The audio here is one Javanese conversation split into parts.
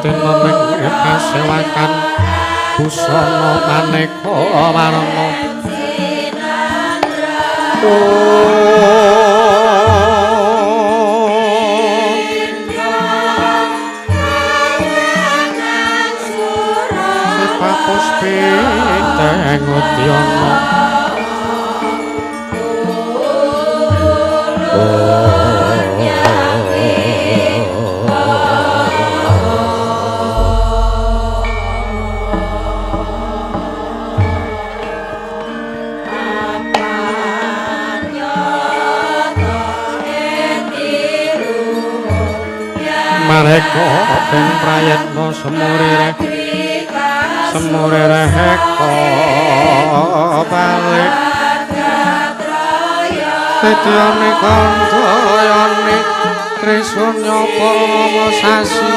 Tina ning kasewakan busana maneka warna. Puspita ngudyana Mareka den prayitna semurire semurire heka balik Setyane kandayane Trisunya Purnama sasi.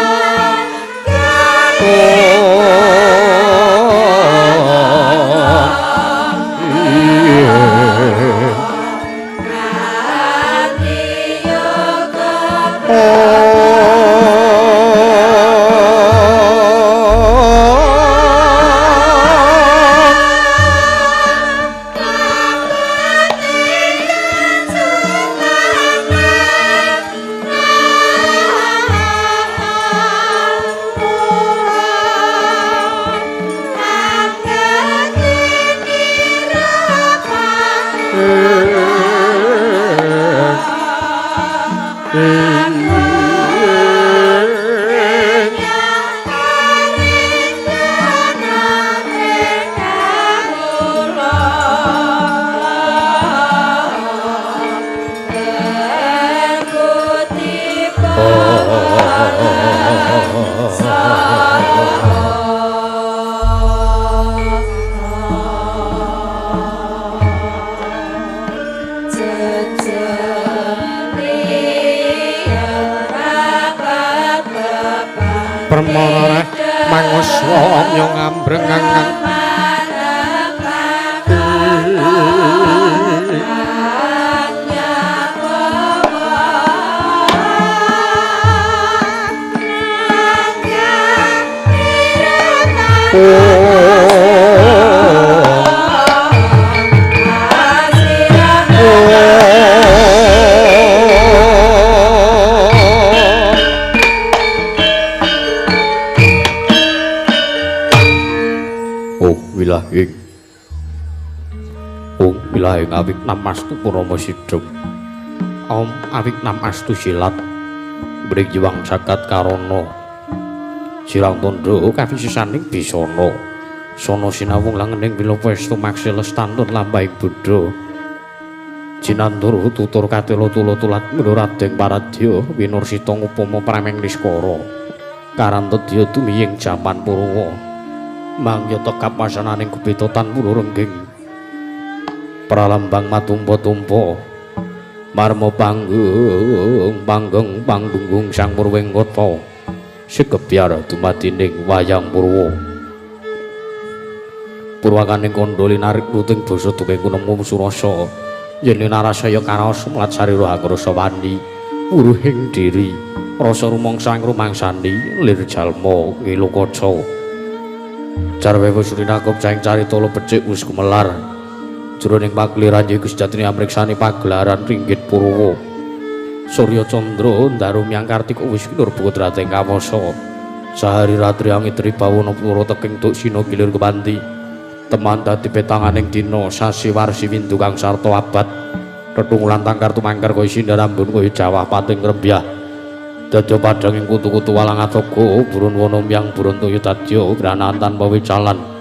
Permana manguswa yo ngambrengang. Wilahing awik namastu purama sidhem. Om awik namastu silat. Mring jiwang jagat karana. Sirang tandha kavisisaning bisana. Sana sinawung langening wilapa estu maksil lestantun lampahing buddha. Jinantur tutur katela tula tulat Radeng Paradya winursita ngupama prameng niskara. Karantedya tumiying jaman Purwa. Mangya tekap wasananing gupita tan wulu rengging. Pralambang matumpa-tumpa marma panggung panggeng panggunggung sang purwing kota segebyar dumadining wayang purwa. Purwakaning kandha linarik luting basa duking kunemu surasa yen linarasaya karaos mlat sarira akrasa wani wuruhing diri rasa rumangsa ing rumangsani lir jalma ngilu kaca. Jarwe wis rinakub saing carita becik wis gumelar jroning pagliran iku sejatine amriksani pagelaran ringgit Purwa. Surya Candra ndaru miyang Kartika wis kinur putrating kawasa. Sahari ratri angitri bawana pura teking tuk sina gilir kepanti. Teman dadi petanganing dina sasi warsi windu kang sarta abad. Tetungulan tangkar tumangkar kaya sindar ambun kaya jawah pating rembyah. Dadya padhang ing kutu-kutu walang atoga burun wana miyang burun toya dadya branan tanpa wicalan.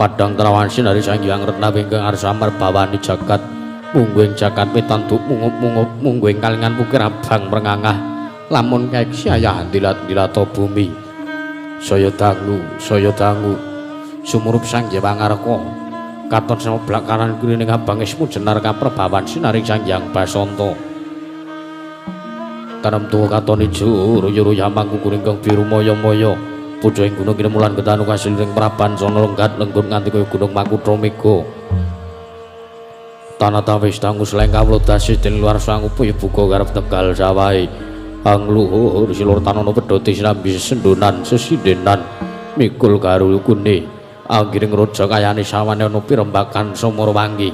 Padang terawan sinari Sang Hyang Retna ingkang arsa marbawani jagat mungguing jagat mitanduk mungup-mungup mungguing kalingan pukir abang mrengangah lamun kaeksi ayah dilat-dilata bumi saya dangu sumurup Sang Hyang Pangarka katon sameblak kanan kirining abang ismu jenar kaprebawan sinaring Sang Hyang Basanta tanem tuwa katon ijo ruyu-ruyu mangkukur ingkang biru maya-maya puja ing gunung kinemulan ketanu kasiling praban sono lenggat lenggun nganti kaya gunung Makutha Mega. Tanah tawis dangu seleng kawula dasi den luar sang upaya buka garep Tegal sawahe. Angluhur silur tanono pedhote sinambi sendonan sesindenan mikul garulkune anggiring raja kayane sawane ana pirembakan Samarawangi.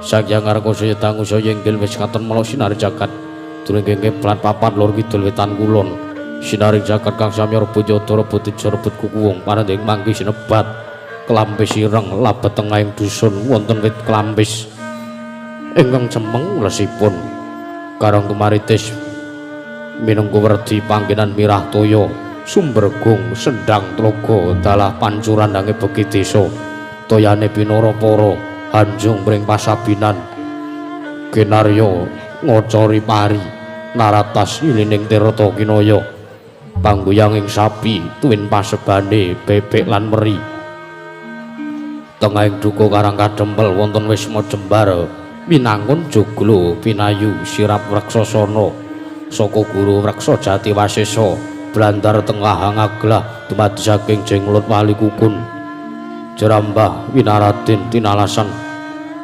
Sakyang ngarka saya dangu saya inggil wis katon melok sinar jagat durung kiblat papat lor kidul wetan kulon. Sinaring jagat kang samya rebut yada rebut teja rebut kukuwung panandhing mangki sinebat klampis ireng labet tengahing dusun wonten wit klampis ingkang cemeng lesipun karang tumaritis minangka werdi panggenan mirah toya sumbergung sendang tlaga dalah pancuran dange beki desa toyane pinara para hanjung mring pasabinan kinarya ngocori pari naratas ilining tirta kinaya pangguyanging sapi tuwin pasebane bebek lan meri. Tengahing duka Karang Kadempel wonten wisma jembar winangun joglo pinayu sirap wreksasana saka guru Wreksa Jati Wasesa blandar tengah ngaglah dumadi saking Jenglot Wali Kukun Jerambah Winaraden tinalasan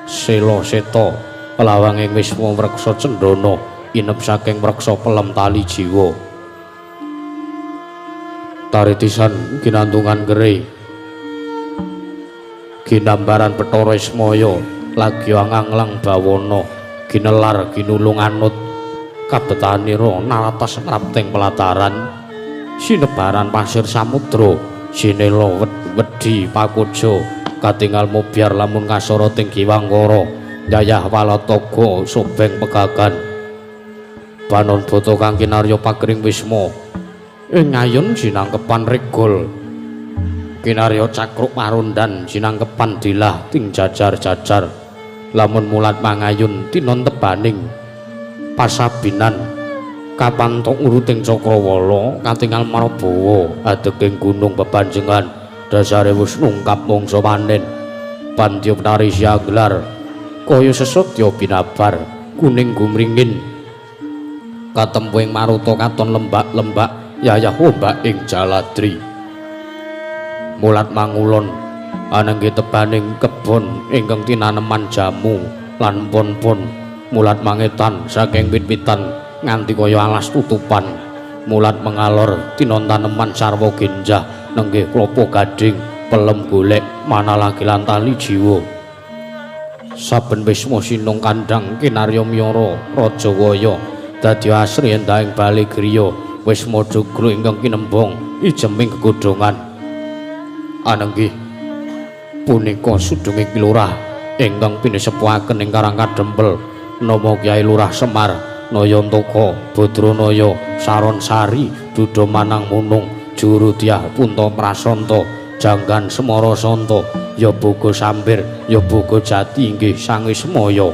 Sela Seta pelawanging wisma Wreksa Cendana inep saking Wreksa Pelem Tali Jiwa. Taritisan ginantungan kere ginambaran Bathara Ismaya lagi anganglang bawana ginelar ginulung anut kabetanira naratas ngrapting pelataran sinebaran pasir samudra sinela wedi pakuja katingal mobyar lamun kasara ting giwangkara yayah walataga sobeng pegagan banon bata kang kinarya pagring wisma ing ayun sinangkepan regol kinarya cakruk marundan sinangkepan dilah ting jajar-jajar lamun mulat mangayun tinon tebaning pasabinan kapantok uruting cakrawala katingal marabawa adeking gunung bebanjengan dasare wis nungkap mangsa panen pandya penari sianggelar kaya sesetya binabar kuning gumringin katempu ing maruta katon lembak-lembak yayah ombak ing jaladri mulat mangulon anengge tebaning kebon ingkang tinaneman jamu lan pon-pon mulat mangetan saking wit-witan nganti kaya alas tutupan mulat mengalor tinon taneman sarwa genjah nenggih klopo gading pelem golek manalagi lan tali jiwa. Saben wisma sinung kandhang kinarya miyara raja waya dadi asri endahing bale griya wisma joglo ingkang kinembong ijeming gegodhongan. Anenggih punika sudunge Ki Lurah ingkang pinesepuhaken ing Karang Kadempel nama Kyai Lurah Semar Nayantaka Badranaya Saron Sari Duda Manang Munung Juru Dyah Punta Prasanta Janggan Semara Santa ya boga sambir ya boga jati inggih sangismaya.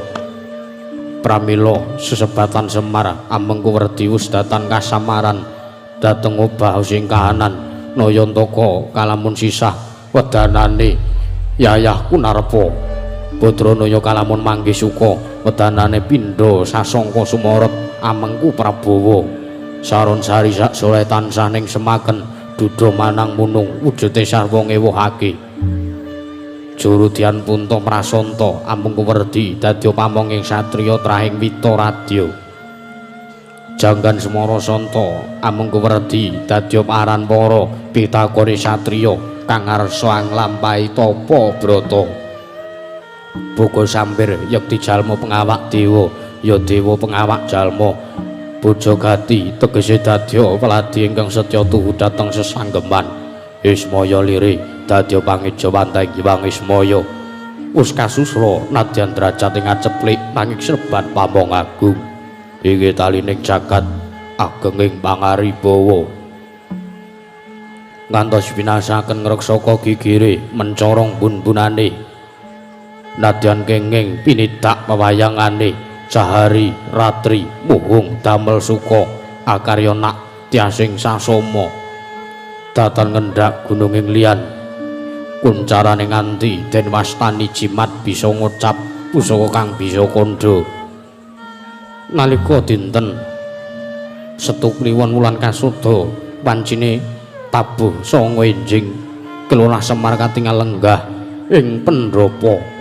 Pramila sesebatan Semar amengku werdi wusdatan kasamaran dhateng obah sing kahanan Nayantaka kalamun sisah wedanane yayah Kunarpa Badranaya kalamun manggih suka wedanane pindha sasangka sumorot amengku Prabawa Saron Sari sak soleh tansah ning semaken duda manang munung wujude sarwa ngewuhake. Jurudyan Punta Prasanta amengku werdi dadi pamonging satriya trahing wita radya. Janggan Semara Santa amengku werdi dadi aran para pitakone satriya kang ngarsa nglampahi tapa brata. Boga sambir yekti jalma pengawak dewa ya dewa pengawak jalma. Bojo gati tegese dadya weladi ingkang setya tuhu dhateng sesanggeman. Ismaya lire dadya pangeja wantah Hyang Ismaya. Wus kasusra nadyan derajat ing aceplik nanging serban pamong agung. Inggih talining jagat agenging pangaribawa. Ngantos binasaken ngreksaka gigire mencorong bun-bunane. Nadyan kenging pinidak pewayangane sahari ratri muhung damel suka akarya nak tiasing sasoma. Datan ngendak gununging liyan kuncarane nganti den wastani jimat bisa ngucap pusaka kang bisa kandha. Nalika dinten Setu Kliwon wulan kasuda pancine tabuh sanga enjing Kelurah Semar katingal lenggah ing pendhapa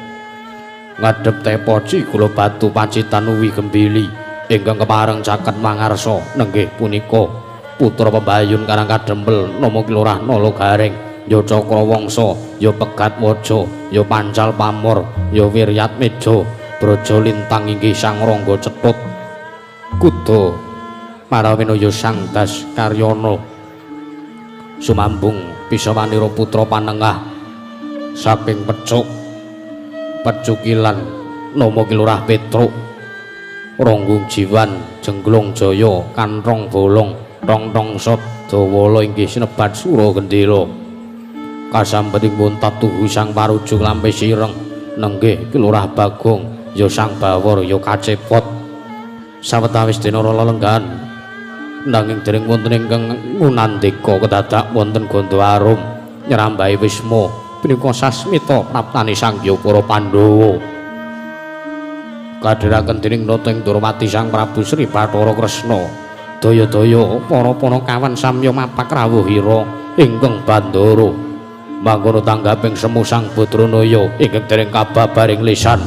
ngadhep tepo Cigala Batu Pacitan Uwi Gembili. Ingkang kepareng caket mangarsa nenggih punika putra pembayun Karang Kadempel nama Ki Lurah Nala Gareng, ya Cakra Wangsa, ya Pegat Waja, ya Pancal Pamor, ya Wiryat Meja, Braja Lintang inggih Sang Rangga Cetut Kuda Marawena ya Sang Das Karyana sumambung Pisawanira putra panengah saking Pecuk Pecukilan nama Ki Lurah Petruk Ranggung Jiwan Jengglong Jaya Kanthong Bolong Tong-tong Sot Dawala inggih sinebat Sura Gendela kasambeting wonten tuhu Sang Parujung Lampe Sireng nenggih Ki Lurah Bagong ya Sang Bawor ya Kacepot sawetawis dina lelenggahan nanging dereng wonten ingkang ngunandika kedadak wonten Gandha Arum nyrambahi Wisma punika sasmita praptane Sang Hyang para Pandhawa kadhiraken dening nata ing Ndorowati Sang Prabu Sri Bathara Kresna daya-daya para panakawan samya mapak rawuhira ingkang bandara mangkono tanggaping semu Sang Badranaya ingkang dereng kababaring lisan.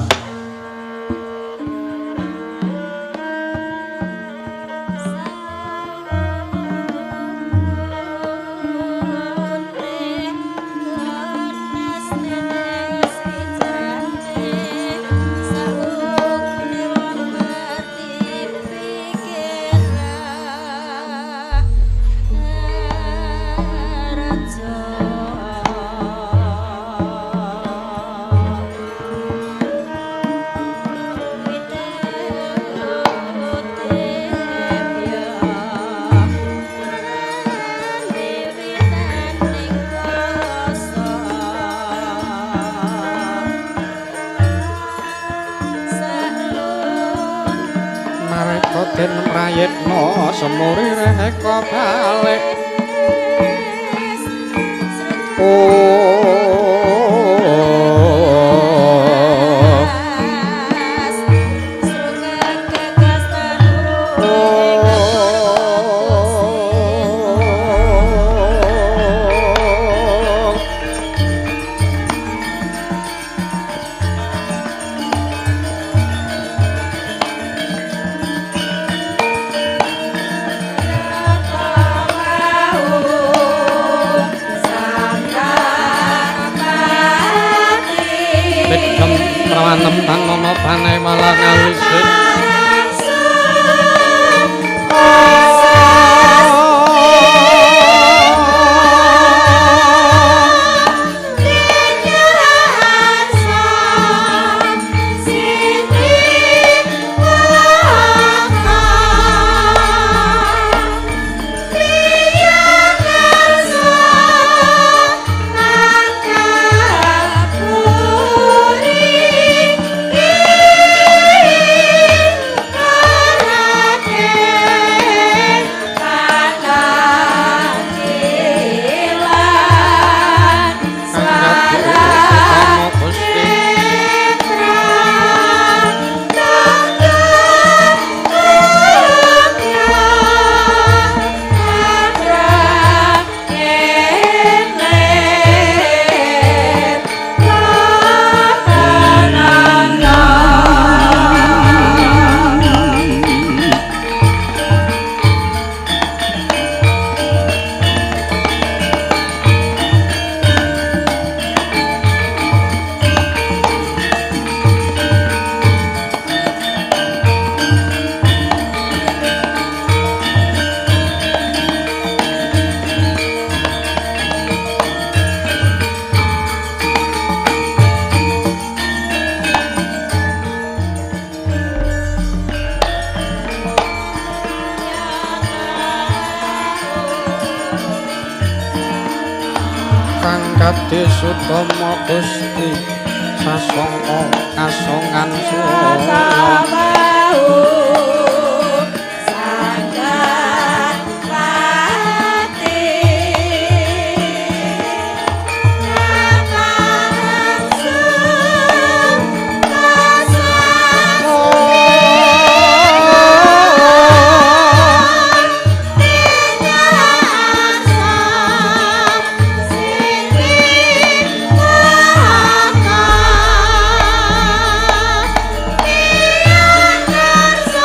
Prayitna semuri reka balik Kang Sutama Gusti sasongko kasongan surya. Yes.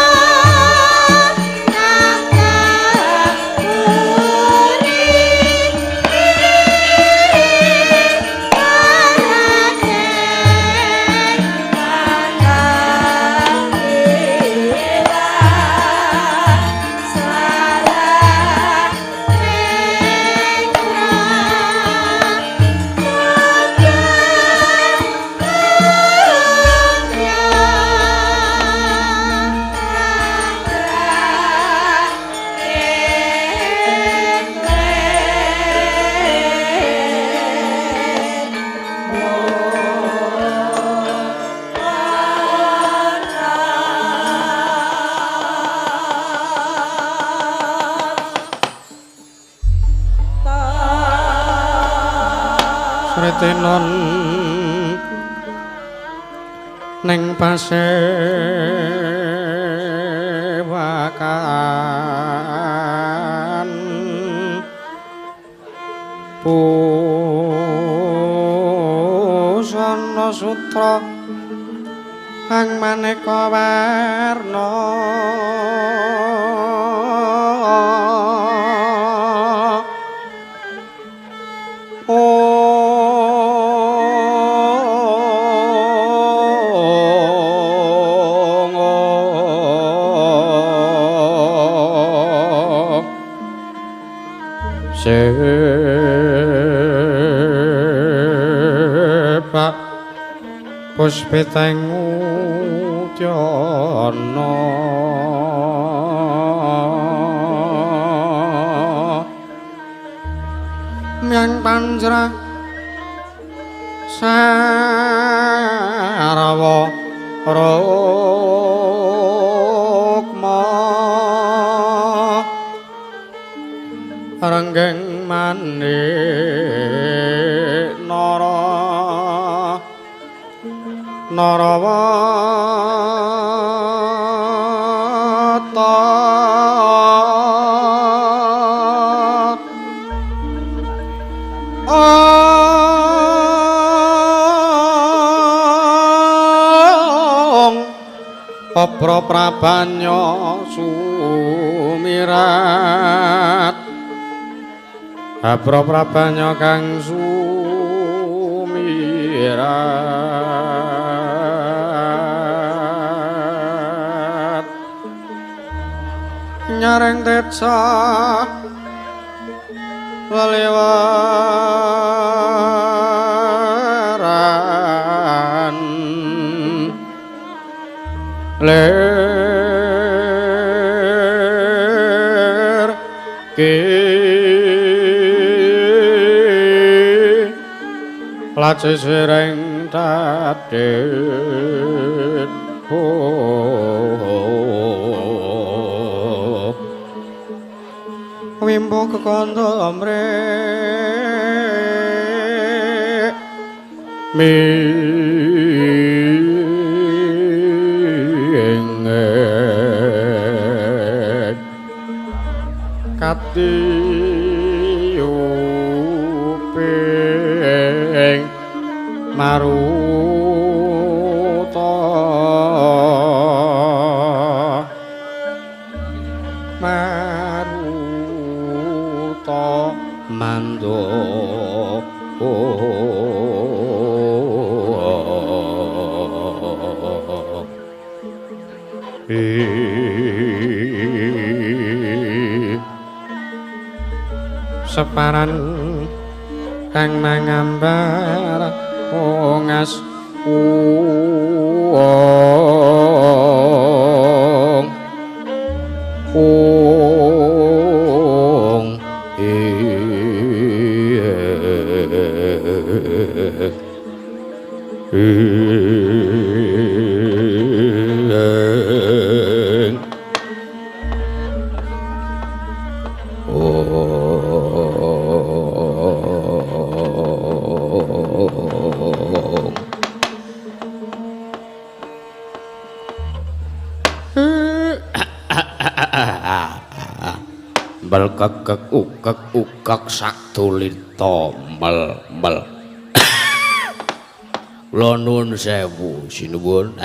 Tenon ning pasewakan busana sutra kang maneka warna. Sepak puspiteng udyana myang panjra sarawa rukma renggeng manik nara narawata ong apra prabanya sumirat apra prabanya kang sumirat nyareng teca leliwaran lir ki laci sireng tadit wimbo kekandha mrek ming katiyuping maruta maruta mando separan kang mangambar ungas uung ung ing mel kekek ukek ukek sakdulita mel mel. Kula nuwun sewu sinuwun.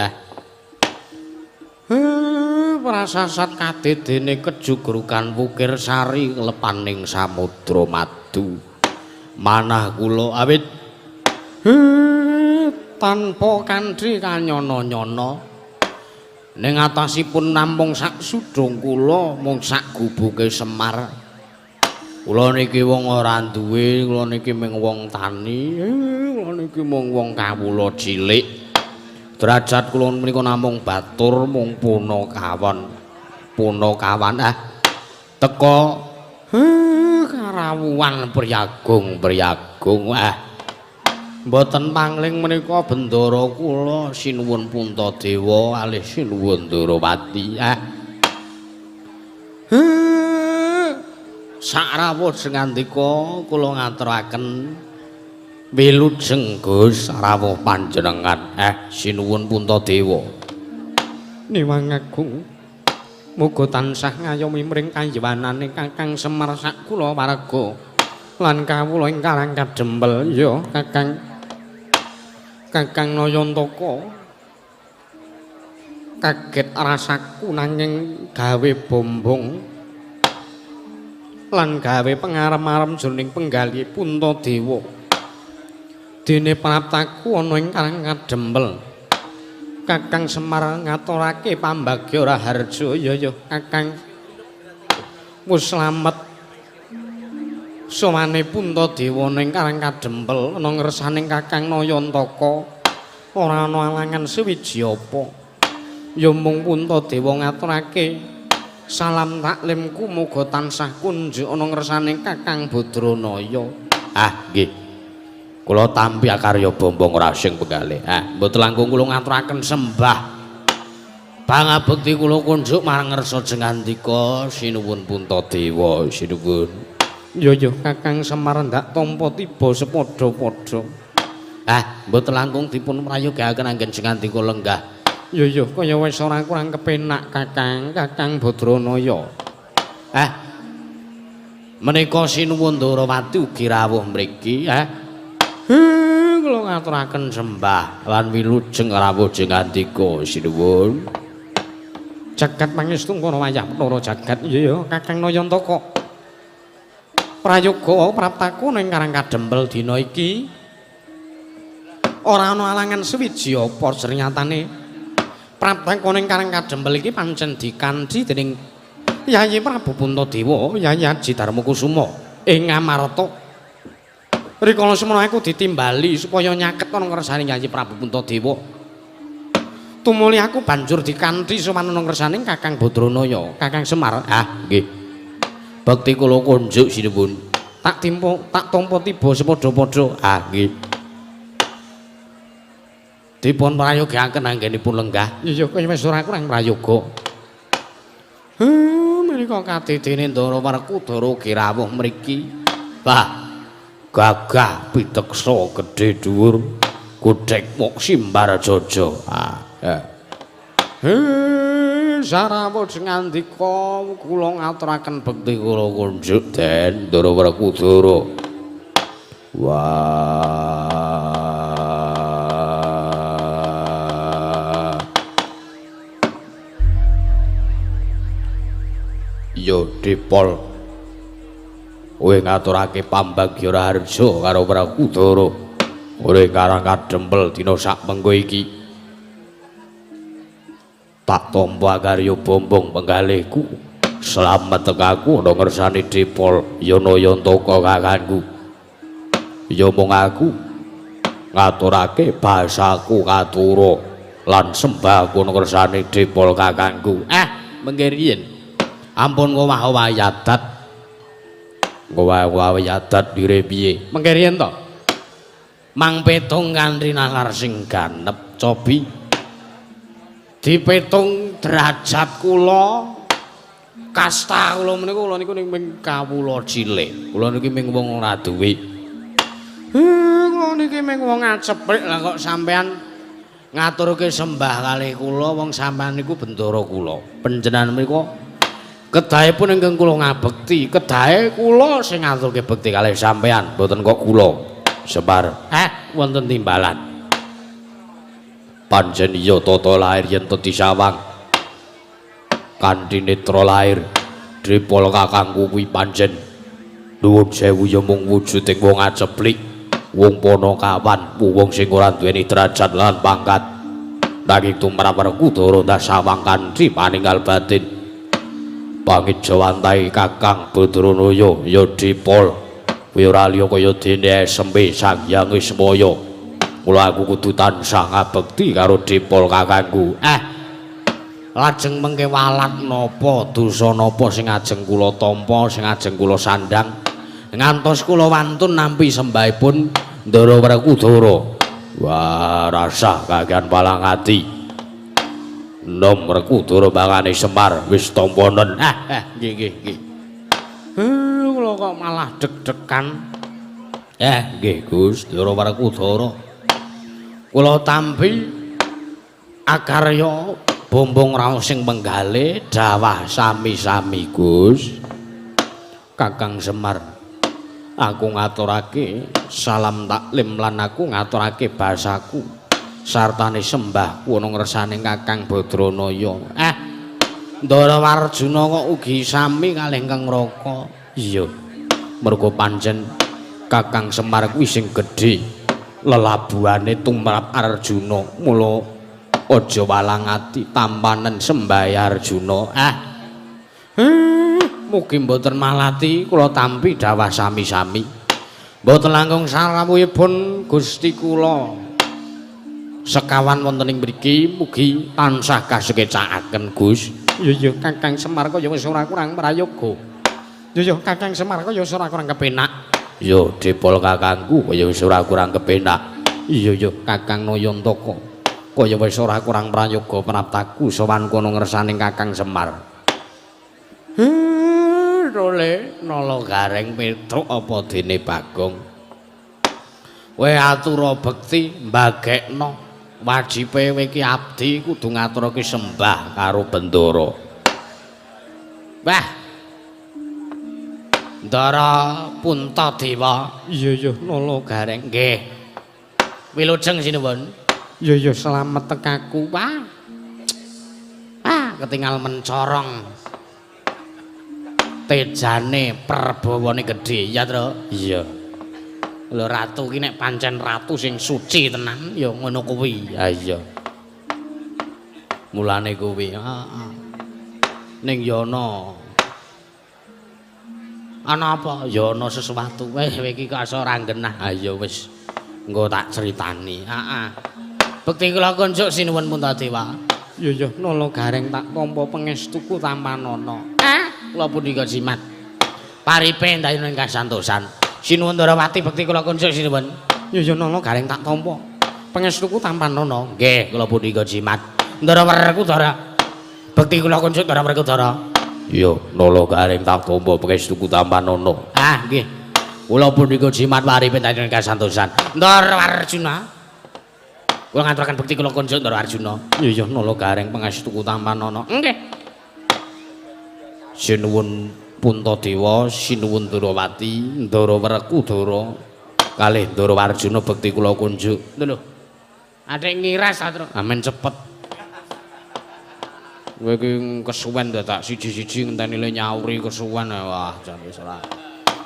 Prasasat kadedene kejugrukan Wukir Sari lepaning samudra madu. Manah kula awit tanpa kanthi kanyana-nyana. Ning atasipun namung sak sudung kula mung sak gubuke Semar. Kula niki wong ora duwe, kula niki mung wong tani, kula niki mung wong kawula cilik. Derajat kula menika namung batur mung punakawan. Punakawan teka karawuhan priyagung-priyagung. Mboten pangling menika bendara kula sinuwun Puntadewa alih sinuwun Ndorowati. Sakrawuh sing ngandika kula ngaturaken Wilujeng Gus rawuh panjenengan. Sinuwun Puntadewa. Niwang agung. Muga tansah ngayomi mring kayiwanane Kakang Semar sak kula warga lan kawula ing Karang Kadempel. Ya Kakang. Kakang Nayantaka. Kaget rasaku nanging gawe bombong lan gawe pengarem-arem jroning penggalih Puntadewa. Dene praptaku ana ing Karang Kadempel. Kakang Semar ngaturake pambagya raharja. Ya ya Kakang. Wis slamet sowane Puntadewa ning Karang Kadempel ana ngersaning Kakang Nayantaka. Ora ana alangan suwiji apa. Ya mung Puntadewa ngaturake salam taklimku muga tansah kunjuk ana ngersane Kakang Badranaya. Ah nggih. Kula tampi akarya bombong rasing penggalih. Ah mboten langkung kula ngaturaken sembah pangabekti kula kunjuk marang ngersa jengandika. Sinuwun Puntadewa, sinuwun. Ya ya Kakang Semar ndak tampa tiba sepadha-padha. Ah mboten langkung dipun prayogaken anggen jengandika lenggah. Ya ya kaya wis ora kurang kepenak Kakang, Kakang Badranaya. Menika sinuwun Ndorowati ugi rawuh mriki. Kula ngaturaken sembah lan wilujeng rawuh jengandika sinuwun. Jagat pangestu ngono wayah Bathara jagat. Ya ya Kakang Nayantaka. Prayoga praptaku ning Karang Kadempel dina iki ora ana alangan suwiji apa sernyatane praptaka ning Karang Kadempel iki pancen dikanthi dening Yayi Prabu Puntadewa, Yayi Aji Darmakusuma ing Ngamarta. Rikala semono aku ditimbali supaya nyaket ana ngersane Yayi Prabu Puntadewa. Tumuli aku banjur dikanthi sowan ana ngersane Kakang Badranaya, Kakang Semar. Ah, nggih. Bekti kula kunjuk sinuwun. Tak timpa, tak tampa tiba sepadha-padha. Ah, nggih. Dipun prayogaken anggenipun lenggah. Iya kaya wis ora kurang prayoga. Menika kadidene Ndara Werkudara ugi rawuh mriki. Wah, gagah piteksa gedhe dhuwur, godhek mok simbar jaja. Ah, ya. Sarawuh ngandika kula ngaturaken bekti kula kunjuk Den Ndara Werkudara. Wah. Yo Dipol kowe ngaturake pambagya raharja karo Werkudara ora Karang Kadempel dina sak mengko iki. Tak tampa karya bombong penggalihku. Slamet tekaku ana ngersane Dipol Yanayantaka kakangku. Ya mung aku ngaturake basaku katura lan sembahku ana ngersane Dipol kakangku. Mengke riyin. Ampun ngowah-owahi adat. Ngowah-owahi adat dire piye? Mengke riyen to. Mang petung kanthi nalar sing ganep cobi. Dipetung derajat kula, kasta kula menika kula niku ming kawula cilik. Kula niki ming wong ora duwe. Kula niki ming wong aceplik lah kok sampean ngaturke sembah kalih kula wong sampean niku bendara kula. Panjenengan menika kedahipun ingkang kula ngabekti, kedahe kula sing ngaturke bekti kalih sampean, mboten kok kula. Semar, wonten timbalan. Pancen iya tata lahir yen to disawang. Kanthi netra lahir, Dipol kakangku kuwi pancen nuwun sewu ya mung wujuding wong aceplik, wong panakawan, wong sing ora duweni derajat lan pangkat. Nanging tumrap Werkudara ndasawang kanthi paninggal batin. Pangejawantahi Kakang Badranaya ya Dipol kuwi ora liya kaya dene SMP Sang Hyang Ismaya. Mula aku kudu tansah ngabekti karo Dipol kakangku. Lajeng mengke walat napa dosa napa sing ajeng kula tampa, sing ajeng kula sandhang ngantos kula wantun nampi sembahipun Ndara Werkudara. Wah, rasah kakean palang ati. Nom Werkudara mangane Semar wis tampanen. Nggih nggih nggih. Kula kok malah deg-degan. Nggih Gus, Ndara Werkudara. Kula tampi akarya bombong raos sing menggale dawah sami-sami Gus. Kakang Semar, aku ngaturake salam taklim lan aku ngaturake basaku sartane sembahku ana ngersane Kakang Badranaya. Ndara Warjuna kok ugi sami kalih Kang Raka. Iya. Mergo pancen Kakang Semar kuwi sing gedhe lelabuhane tumrap Arjuna. Mula aja walang ati tampanen sembahe Arjuna. Mugi mboten malati kula tampi dawah sami-sami. Mboten langkung sarawuhipun Gusti kula sekawan wonten ing mriki mugi tansah kasekecakaken Gus. Iya iya Kakang Semar kaya wis ora kurang prayoga. Iya iya Kakang Semar kaya wis ora kurang kepenak. Iya Depol kakangku kaya wis ora kurang kepenak. Iya iya Kakang Nayantaka kaya wis ora kurang prayoga praptaku sowan kono ngersane Kakang Semar. Role nala gareng Petruk apa dene Bagong. Kowe atura bekti mbagekno wajibe kowe iki abdi kudu ngaturake sembah karo Bendara. Wah. Ndara Puntadewa. Iya iya nala gareng. Nggih. Wilujeng sinuwun. Iya iya slamet tekaku. Wah. Ah, ketingal mencorong. Tejane perbawane gedhe ya, Tru. Iya. Lho ratu ki nek pancen ratu sing suci tenan ya ngono kuwi. Ha iya. Mulane kuwi, heeh. Ning ya ana. Ana apa? Ya ana sesuatu. Weh kowe iki kok ora genah. Ha iya wis. Engko tak critani. Heeh. Bekti kula kunjuk sinuwun Puntadewa. Iya iya nala gareng tak tampa pangestuku tampanana. Kula punika jimat. Paripe ndayun ing kasantosan. Sinuwun Ndarawati bekti kula kunjuk sinuwun. Iya iya nala gareng tak tampa pangestuku tampanana. Nggih, kula punika jimat. Ndara Werkudara. Bekti kula kunjuk Ndara Werkudara. Iya, nala gareng tak tampa pangestuku tampanana. Ah, nggih. Kula punika jimat paripe ndayun ing kasantosan. Ndara Arjuna. Kula ngaturaken bekti kula kunjuk Ndara Arjuna. Iya iya nala gareng pangestuku tampanana. Nggih. Sinuwun Puntadewa, sinuwun Ndrawati, Ndara Werkudara, kalih Ndara Warjuna bekti kula kunjuk. Lho. Atik ngiras ta, Tru? Amen cepet. Kowe iki kesuwen dadak siji-siji ngenteni le nyauri kesuwen. Wah, jan wis ora.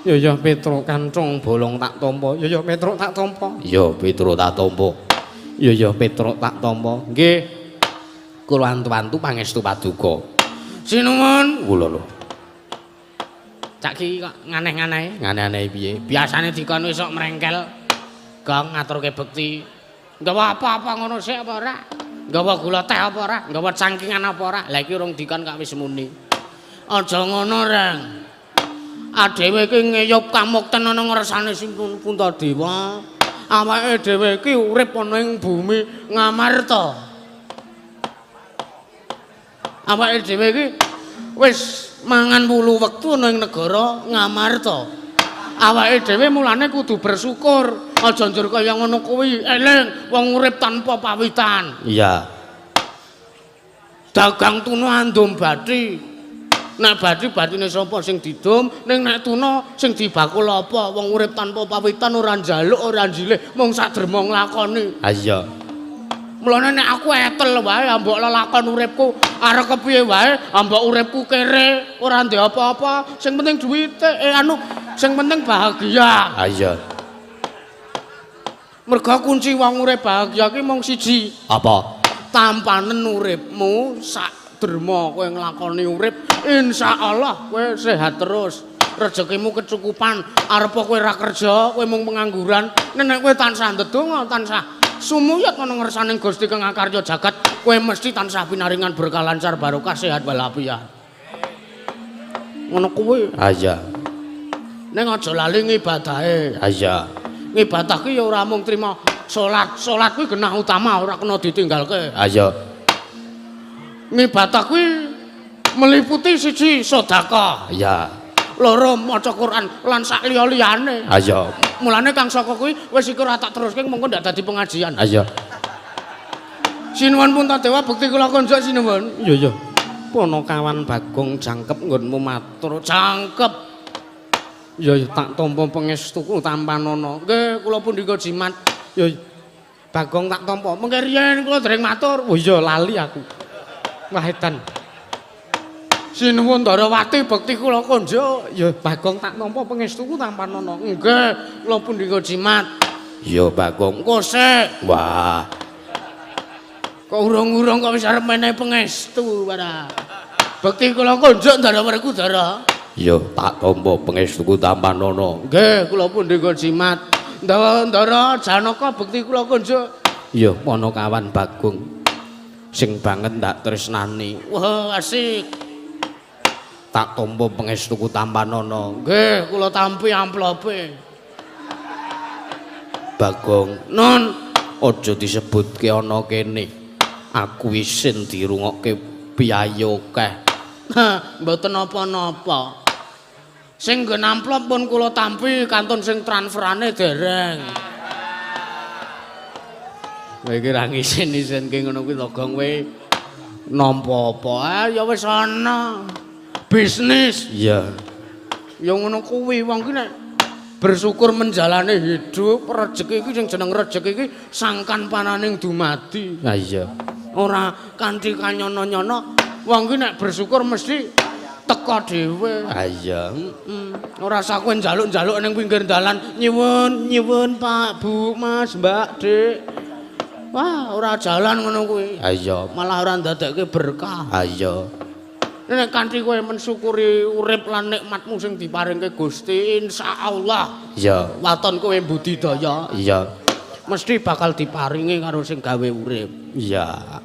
Ya ya Petruk kancung bolong tak tampa. Ya ya Petruk tak tampa. Ya Petruk tak tampa. Ya ya Petruk tak tampa. Nggih. Kula antu-antu pangestu paduka. Sinuwun kula lho. Cak ki kok nganeh-aneh. Nganeh-aneh piye? Biasane dikon wis sok mrengkel. Gong ngaturke bekti. Nggawa apa-apa ngono sik apa ora? Nggawa gula teh apa ora? Nggawa cangkingan apa ora? Lah iki urung dikon kok wis muni. Aja ngono, Reng. Adewe iki ngeyup kamukten ana ngersane Sinuwun Puntadewa. Awake dhewe iki urip ana ing bumi Ngamarta. Awake dhewe iki wis mangan wulu wektu ana ing negara Ngamarta. Awake dhewe mulane kudu bersyukur. Aja njur kaya ngono kuwi. Eling wong urip tanpa pawitan. Iya. Dagang tuna andum bathi. Nek bathi bathine sapa sing didum, ning nek tuna sing dibakul apa? Wong urip tanpa pawitan ora njaluk, ora njilih, mung sak derma nglakoni. Ha iya. Mulane nek aku etel wae ambok lelakon uripku, arep kepiye wae ambok uripku kere, ora ndek apa-apa, sing penting duwite, sing penting bahagia. Ha iya. Mergo kunci wong urip bahagia ki mung siji. Apa? Tampanen uripmu sak derma kowe nglakoni urip, insyaallah kowe sehat terus. Rezekimu kecukupan, arep kowe ora kerja, kowe mung pengangguran, nek kowe tansah ndedonga, tansah sumuyat ana ngersane Gusti kang akarya jagat, kowe mesti tansah pinaringan berkah lancar barokah sehat walafiat. Ngono kuwi. Ha iya. Ning aja lali ngibadahe. Ha iya. Ngibadah ki ya ora mung trima salat. Salat kuwi genah utama ora kena ditinggalke. Ha iya. Ngibadah kuwi meliputi siji sedekah. Iya. Loro maca Quran lan sak liya-liyane. Ha iya. Mulane Kang Saka kuwi wis iku ora tak teruske mengko ndak dadi pengajian. Ha iya. Sinuwun Puntadewa bekti kula konjuk sinuwun. Iya iya. Panakawan Bagong jangkep nggonmu matur. Jangkep. Ya ya tak tampa pangestuku tampanana. Nggih, kula pundhika jimat. Ya Bagong tak tampa. Mengke riyen kula dereng matur. Oh iya lali aku. Wah edan. Sinuwun Ndarawati bekti kula konjuk. Ya Bagong tak tampa pangestuku tampanana. Nggih, kula pundhika jimat. Ya Bagong. Engko sik. Wah. Kok urung-urung kok wis arep menehi pangestu para. Bekti kula konjuk Ndara Werkudara. Ya tak tampa pangestuku tampanana. Nggih, kula pundhika jimat. Ndara Janaka bekti kula konjuk. Ya Panakawan Bagong. Sing banget ndak tresnani. Wah, asik. Tak tampa pangestuku tampanana. Nggih, kula tampi amplope. Bagong, nun aja disebutke ana kene. Aku isin dirungokke piyayi akeh. Mboten napa-napa. Sing nggon amplop pun kula tampi, kantun sing transferane dereng. Kowe iki ra ngisin-isinke ngono kuwi to, Gong, kowe nampa apa? Ah ya wis ana. Bisnis. Iya. Ya ngono kuwi wong ki nek bersyukur menjalani hidup, rejeki iki sing jeneng rejeki iki sangkan pananing dumadi. Ha iya. Ora kanthi kanyono-nyono, wong ki nek bersyukur mesti teka dhewe. Ha iya. Ora usah kowe njaluk-njaluk ning pinggir dalan, nyuwun, nyuwun Pak, Bu, Mas, Mbak, Dik. Wah, ora jalan ngono kuwi. Ha iya, malah ora ndadekke berkah. Ha iya. Nek kanthi kowe mensyukuri urip lan nikmatmu sing diparingke Gusti, insyaallah. Iya. Waton kowe budidaya. Iya. Mesti bakal diparingi karo sing gawe urip. Iya.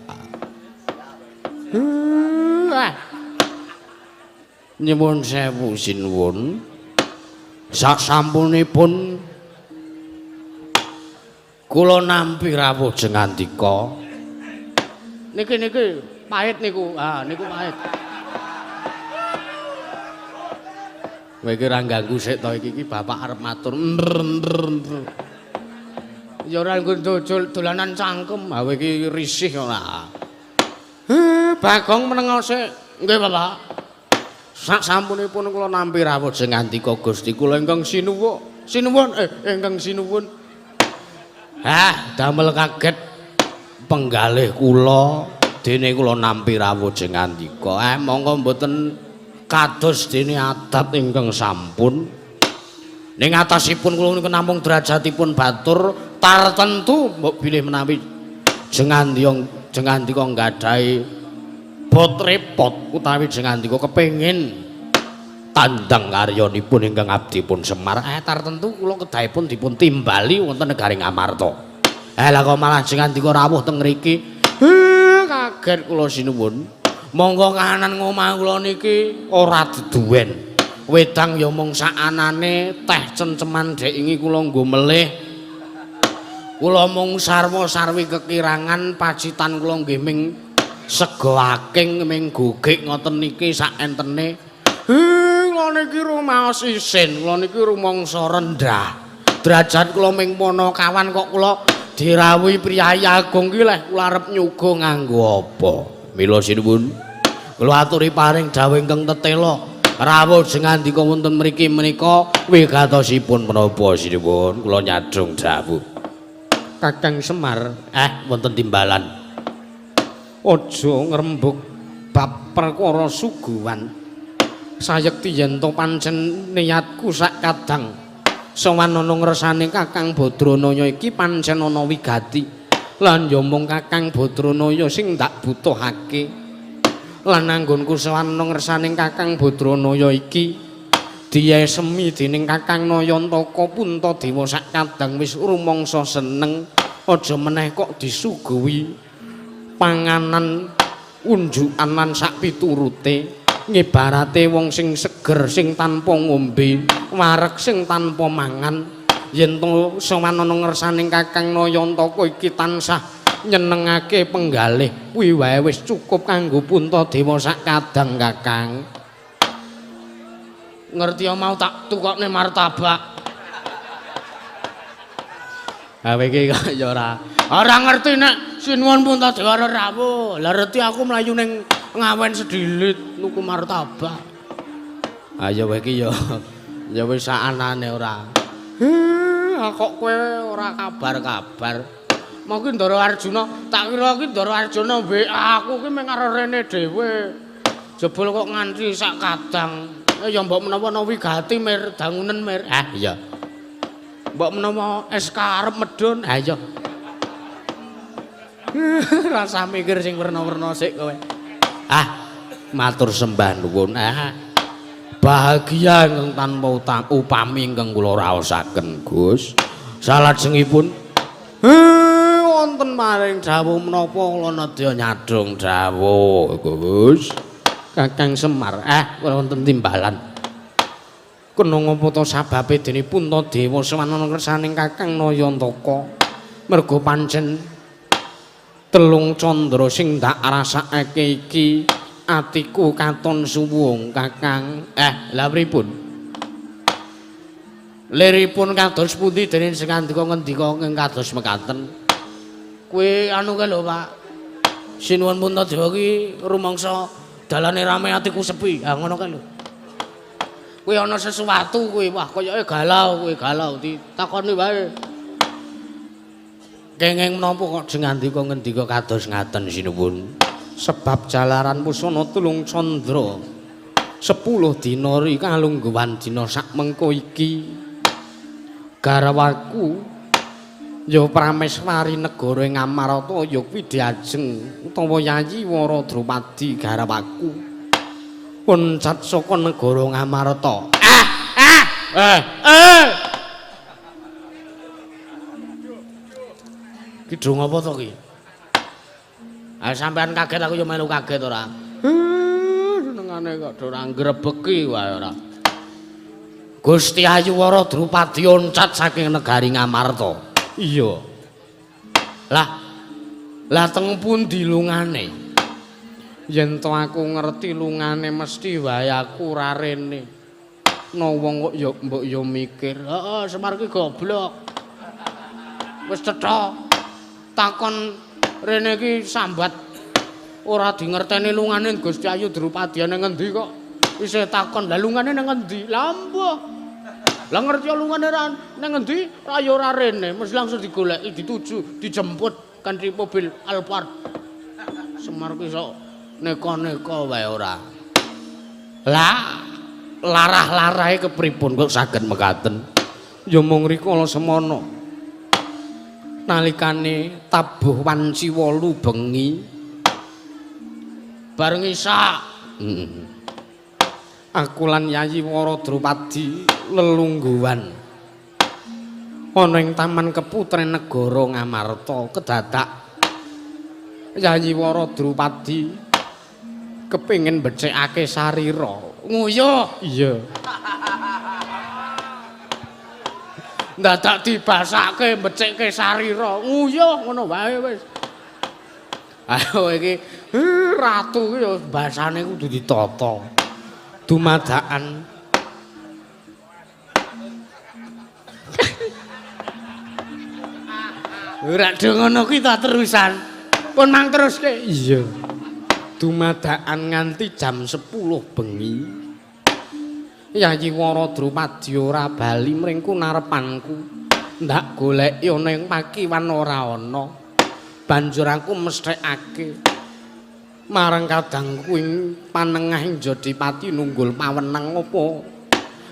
Nyuwun sewu sinuwun. Sasampunipun kula nampi rawuh jengandika. Niki niki pahit niku. Ah niku pahit. Kowe iki ora ganggu sik to iki iki bapak arep matur. Ya ora nggo dolanan cangkem. Ha kowe iki risih ora. Bagong menengo sik. Nggih, Bapak. Sak sampunipun kula nampi rawuh jengandika Gusti kula ingkang sinuwun. Sinuwun ingkang sinuwun. Hah, damel kaget penggalih kula dene kula nampi rawuh jengandika. Monggo mboten kados dene adat ingkang sampun. Ning atasipun kula niku namung derajatipun batur tartentu mbok bilih menawi jengandika nggadahi bot repot utawi jengandika kepengin tandang karyanipun ingkang abdipun Semar. Tartentu kula kedahipun dipun timbali wonten negari Ngamarta. Lah kok malah jengandika rawuh teng mriki. Kaget kula sinuwun. Monggo kahanan ngomah kula niki ora deduwen. Wedang ya mung sakanane, teh cenceman dek ingi kula nggo melih. Kula mung sarwa-sarwi kekirangan pacitan kula nggih ming sega aking ming gogek ngoten niki sak entene. Kula niki rumaos isin, kula niki rumangsa rendah. Derajat kula ming panakawan kok kula dirawuhi priyayi agung ki leh kula arep nyuga nganggo apa. Mila sinuwun kula aturi paring dawuh ingkang tetela rawuh jengandika wonten mriki menika wigatosipun menapa sinuwun kula nyadhong dawuh. Kakang Semar wonten timbalan. Aja ngrembug bab perkara suguhan. Sayekti yen to pancen niatku sak kadang sowan ana ngresane Kakang Badranaya iki pancen ana wigati. Lan ya mung Kakang Badranaya sing ndak butuhake. Lan anggonku sowan ana ngersane Kakang Badranaya iki diesemi dening Kakang Nayantaka Puntadewa sak kadang wis rumangsa seneng, aja meneh kok disuguhi panganan unjukan lan sak piturute. Ngibarate wong sing seger sing tanpa ngombe, wareg sing tanpa mangan. Yen to sowan ana ngersane Kakang Nayantaka iki tansah nyenengake penggalih, kuwi wae wis cukup kanggo Puntadewa sak kadang Kakang. Ngerti ya mau tak tukokne martabak. Ha iki kok ya ora. Ora ngerti nek Sinuwun Puntadewa rawuh. Lah reti aku mlayu ning Ngawen sedilit nuku martabak. Ayo kowe iki ya ya wis sakanane ora. Kok kowe ora kabar-kabar. Mau ki Ndara Arjuna, tak kira ki Ndara Arjuna WA aku ki mung arep rene dhewe. Jebul kok nganti sak kadang. Ya mbok menawa ana wigati mir dangunen mir. Ah iya. Mbok menawa SK arep medhun. Ha iya. Rasa mikir sing werna-werna sik kowe. Ah, matur sembah nuwun. Ah. Bahagia ingkang tanpa upami ingkang kula raosaken, Gus. Salajengipun wonten maring dawuh menapa kula nedya nyadhong dawuh, Gus. Kakang Semar, wonten timbalan. Kena ngapa ta sababe dene Puntadewa sowan ana kersaning Kakang Nayantaka. Merga pancen telung candra sing ndak rasakake iki atiku katon suwung, Kakang. Lha pripun? Liripun kados pundi dene sing ngandika ngendika ing kados mekaten? Kuwi anu kae lho, Pak. Sinuwun Puntadewa ki rumangsa dalane rame atiku sepi. Ha ngono kae lho. Kuwi ana sesuatu kuwi, wah koyoke galau kuwi, galau ditakoni wae. Kenging menapa kok sing ngandika ngendika kados ngaten sinuwun? Sebab jalaran pusana tulung candra 10 dina ri kalungguhan dina sak mengko iki garwaku ya Prameswari negara ing Amarta ya kuwi diajeng utawa Yayi Wara Drupadi garwaku loncat saka negara Ngamarta. Ki do ngapa to ki? Ah sampean kaget aku ya melu kaget ora. Senengane kok do ora ngrebeki wae ora. Gusti Ayu Wara Drupadi loncat saking negari Ngamarta. Iya. Lah lah teng pundi lungane? Yen to aku ngerti lungane mesti wae aku ora rene. No wong kok ya mbok ya mikir. Heeh, Semar ki goblok. Wis cetha takon rene iki sambat ora dingerteni lungane Gusti Ayu Drupadi nang ngendi kok isih takon. Lah lungane nang ngendi? Lah mbuh. Lah ngerti lungane ra nang ngendi? Ra ya ora rene, mesti langsung digoleki, dituju, dijemput kanthi mobil Alphard. Semar ki sok neka-neka wae ora. Lah larah-larahe kepripun kok saged mekaten? Ya mung rikala semana. Nalikane tabuh wanci 8 bengi bareng isak. Aku lan Yayi Wara Drupadi lelungguhan ana ing Taman Keputren Negara Ngamarta. Kedadak Yayi Wara Drupadi kepingin becikake sarira. Nguyuh. Iya. Dadak dibasake becikke sarira. Nguyuh ngono wae wis. Ayo iki ratu ki ya basane kudu ditata. Dumadakan ora do ngono kuwi ta terusan. Pun mang teruske. Iya. Dumadakan nganti jam 10 bengi. Yayi Wara Drupadi ora bali mringku narepanku. Ndak goleki ana ing pakiwan ora ana. Banjur aku mesthekake marang kadangku ing panengah ing Jodipati nunggul pawenang apa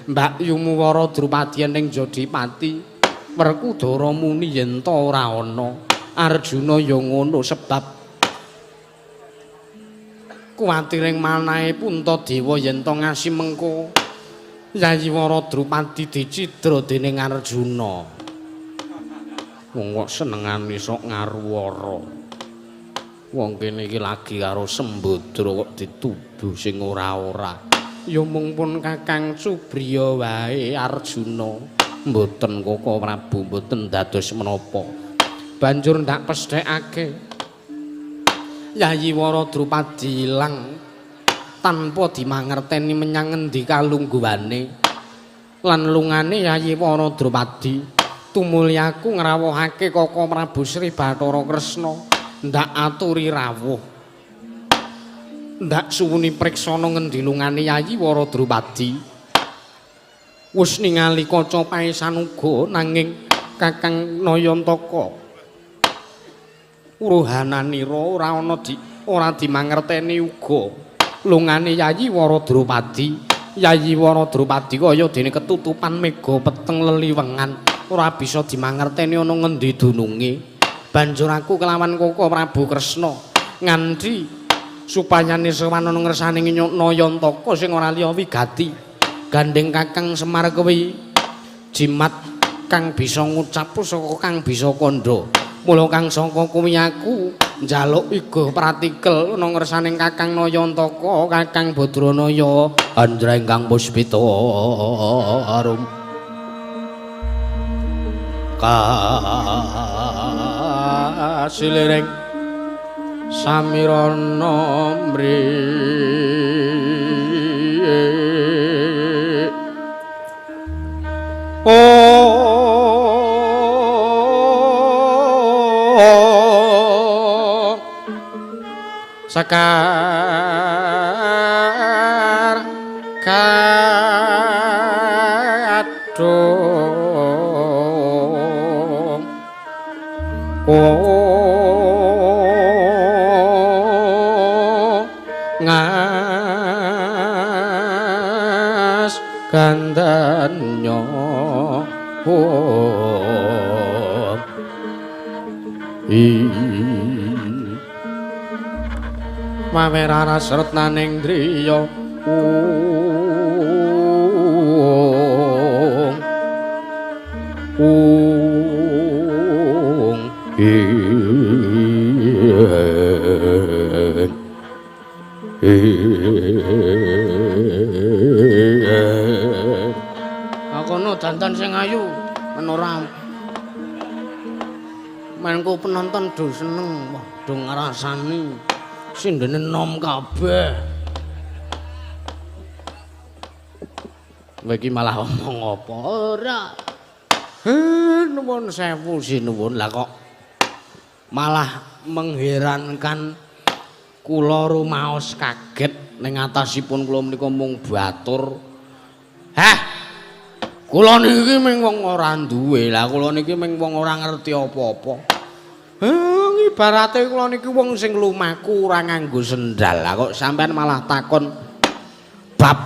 Mbak Yumu Wara Drupadi ning Jodipati. Werkudara muni yen ta ora ana. Arjuna ya ngono sebab kuwatiring manahe Puntadewa yen ta ngasi mengko Yayi Wara Drupadi dicidra dening Arjuna. Wong kok senengane sok ngaruwara. Wong kene iki lagi karo Sembadra kok dituduh sing ora-ora. Ya mung pun Kakang Subriya wae Arjuna. Mboten Koko Prabu mboten dados menapa. Banjur ndak pesthekake Yayi Wara Drupadi ilang. tanpa dimangerteni menyang ngendi kalungguhane lan lungane Yayi Wara Drupadi. Tumuli aku ngrawuhake Koko Prabu Sri Bathara Kresna ndak aturi rawuh, ndak suwuni priksana ngendi lungane Yayi Wara Drupadi. Wis ningali kaca paesan uga nanging Kakang Nayantaka uruhananira ora ana di ora dimangerteni uga lungane Yayi Wara Drupadi. Yayi Wara Drupadi kaya dene ketutupan mega peteng leliwengan, ora bisa dimangerteni ana ngendi dununge. Banjur aku kelawan Koko Prabu Kresna nganti supayane sowan ana ngersane Nayantaka sing ora liya wigati. Gandeng Kakang Semar kuwi jimat kang bisa ngucap pusaka kang bisa kandha. Mula kang saka kuwi aku njaluk iga pratikel ana ngersane Kakang Nayantaka, Kakang Badranaya, Andra ingkang puspita arum. Kasiliring samirana mri sekar kadung ngas gandanya mawerara sretnaning driya ung ung ing ing. Akono dandan sing ayu men ora menku penonton do seneng, wah do ngrasani sindene nom kabeh. Kowe iki malah omong apa ora? Nuwun sewu sinuwun. Lah kok malah mengherankan kula rumaos kaget ning atasipun kula menika mung batur. Heh. Kula niki mung wong ora duwe. Lah kula niki mung wong ora ngerti apa-apa. Ibarate kula niki wong sing lumaku ora nganggo sendal. Lah kok sampean malah takon bab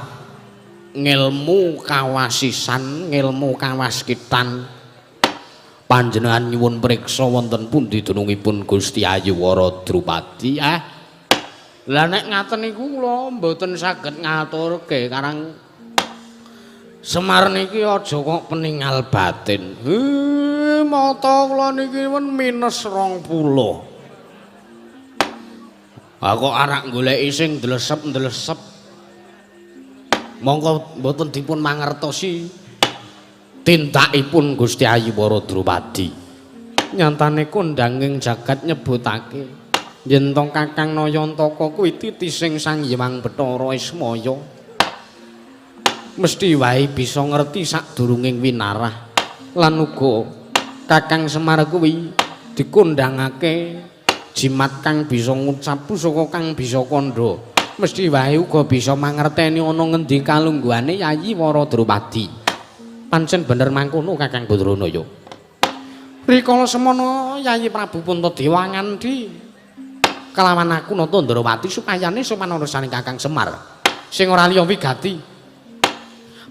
ngilmu kawasisan, ngilmu kawaskitan. Panjenengan nyuwun priksa wonten pundi dunungipun Gusti Ayu Wara Drupadi? Lah nek ngaten niku kula mboten saged ngaturke karang Semar niki aja kok peningal batin. Mata kula niki pun minus 20. Ah kok arak goleki sing ndlesep-ndlesep. Monggo mboten dipun mangertosi tindakipun Gusti Ayu Wara Drupadi. Nyatane kondanging jagat nyebutake yen to Kakang Nayantaka kuwi titising Sang Hyang Bathara Ismaya. Mesti wae bisa ngerti sadurunging winarah. Lan uga Kakang Semar kuwi dikondhangake jimat kang bisa ngucap pusaka kang bisa kandha. Mesti wae uga bisa mangerteni ana ngendi kalungguhane Yayi Wara Drupadi. Pancen bener mangkono Kakang Badranaya. Rikala semono Yayi Prabu Puntadewa ngandhi kelawan aku Nata Ndrawati supayane sowan ana Kakang Semar sing ora liya wigati.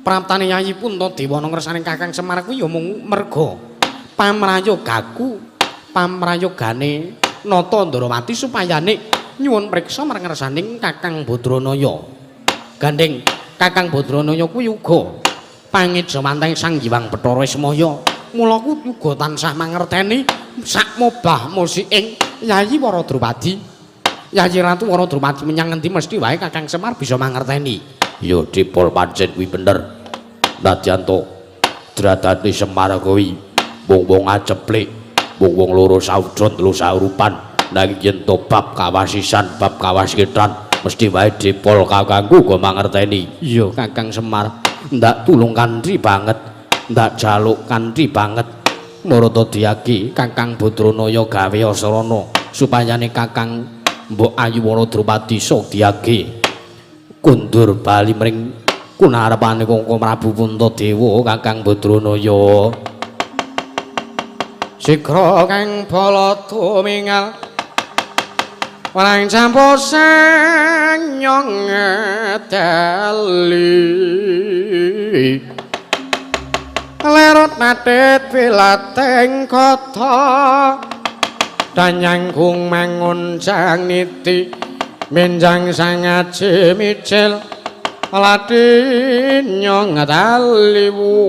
Praptane Yayi Puntadewa ana ngersane Kakang Semar kuwi ya mung merga pamrayogaku, pamrayogane Nata Ndrawati supayane nyuwun priksa marang ngersaning Kakang Badranaya. Gandeng Kakang Badranaya kuwi uga pangejawantah Sang Hyang Bathara Ismaya. Mula ku uga tansah mangerteni sak mobah musiking Yayi Wara Drupadi. Yayi Ratu Wara Drupadi menyang ngendi mesti wae Kakang Semar bisa mangerteni. Ya dipol pancen kuwi bener. Nadyan to dradane Semar kuwi wong-wong aceplik, wong-wong loro saudon telu saurupan. Nanging yen to bab kawasisan, bab kawaskitan Mesti wae dipol kakangku uga mangerteni. Iya Kakang Semar, ndak tulung kanthi banget, ndak jaluk kanthi banget. Marata diyaki Kakang Badranaya gawe asarana supayane Kakang Mbok Ayu Wara Drupadi Sadyake kundur bali mring kunarepane Kangkang Prabu Puntadewa Kakang Badranaya. Sigra kang bala tumingal warang campo sang nyong ngedali lerot natit wilateng kota danyangkung mangun jang niti menjang sangaji micil lati nyong ngedali wus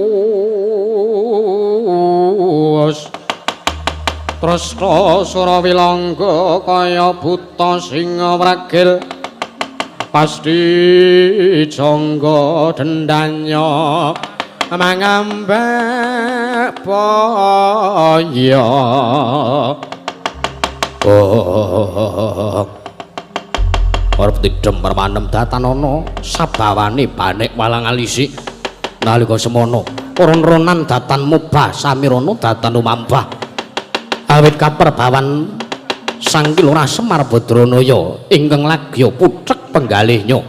Tresna Surawilangga kaya buta singa wragil pasti jangga dendanya mangambek boyo. Oh, arep didem permanem datanana sabawane banek walang alisi nalika semono ron-ronan datan mubah samirana datan lumambah awit kaperbawan Sang Kilurah Semar Badranaya ingkang lagya puthek penggalihnya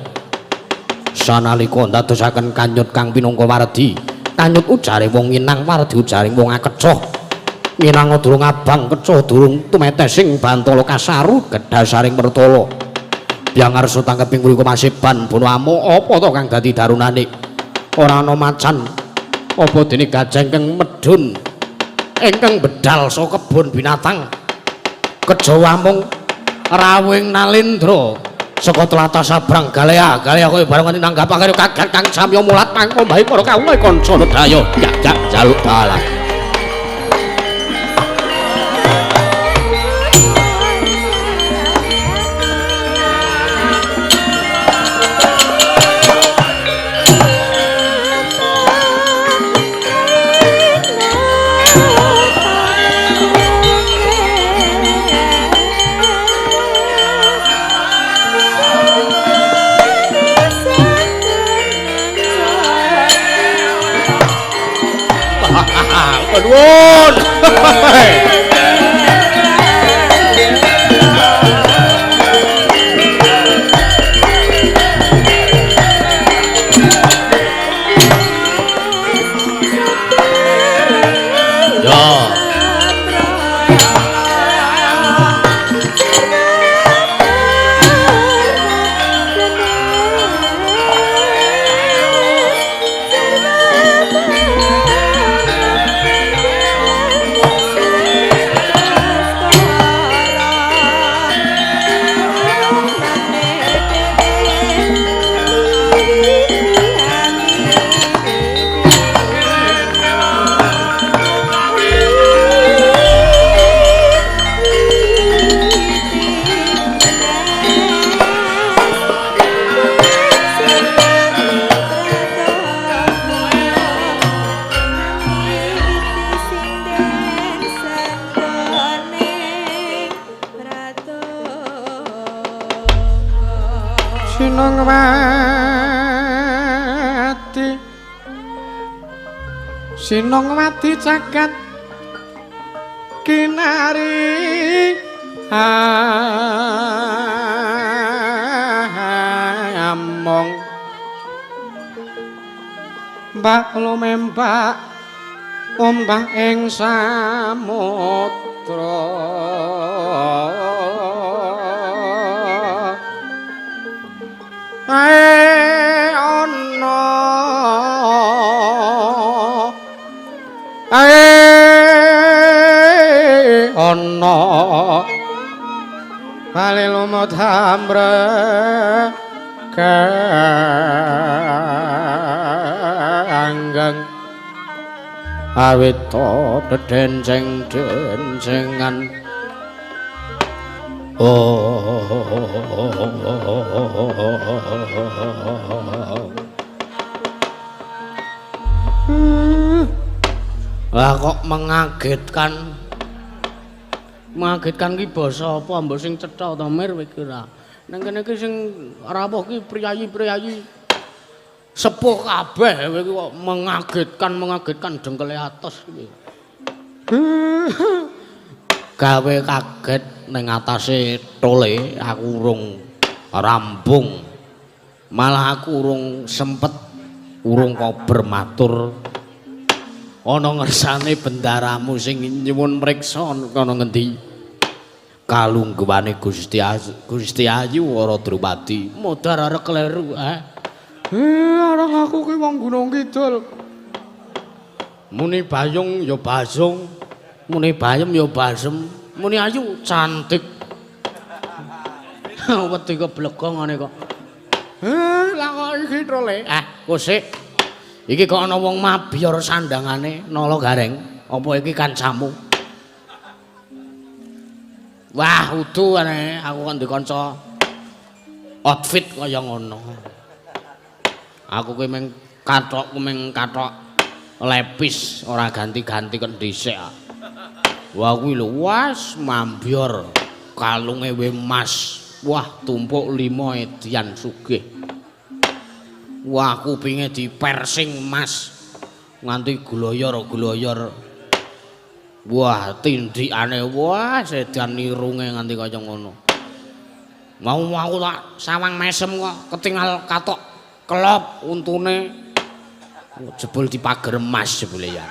sanalika ndadosaken kanyut kang pinangka wardi kanyut ujare wong nginang wardi ujare wong akecoh nginang durung abang kecoh durung tumetesing bantala kasaru gedhasaring mertala biang arsa tangkeping mriku masiban bono amuk apa to kang dadi darunane ora ana macan apa dene gajah ingkang medhun ingkang bedal saka kebon binatang kejawa mung rawuhing nalendra saka tlatah sabrang galea galea kaya bareng nganti nanggap karo kaget kang samya mulat pangkombahi para kawula kanca nedaya jak jaluk dalan. Nuwun. Ya. Sinongwati caket kinari among mbak lumembak ombak ing samudra ae ana ae ana bali lumut hambre kanggeng awit dedenceng-dencengan. Oh, lah kok mengagetkan. Mengagetkan ki basa apa mbok sing cetha to Mir kowe ki ora. Nang kene iki sing rawuh ki priyayi-priyayi sepuh kabeh kowe iki kok mengagetkan dengkele atos iki. Gawe kaget ning atase tole aku urung rampung. Malah aku urung sempet urung kober matur. Ana ngersane bendaramu sing nyuwun mriksa ana ngendi? Kalungguhane Gusti Gusti Ayu Wara Drupadi. Modar arek kleru, eh. Arang aku ki wong Gunung Kidul. Muni Bayung ya Basung, muni Bayem ya Basem, muni Ayu cantik. Wedi keblega ngene kok. Lah kok iki trole. Kosik. Iki kok ana wong mabyor sandangane Nala Gareng. Apa iki kancamu? Wah, udu aneh, aku kan ndek kanca outfit kaya ngono. Aku ki mung kathokku mung kathok lepis, ora ganti-ganti kon dhisik. Wah kuwi lho, was mambyor kalunge we emas. Wah, tumpuk 5 edian sugih. Wah, kupinge dipersing emas nganti gloyor-gloyor. Wah, tindikane wah sedan irunge nganti kaya ngono. Mau aku tak sawang mesem kok ketingal katok kelop untune jebul dipager emas jebule ya.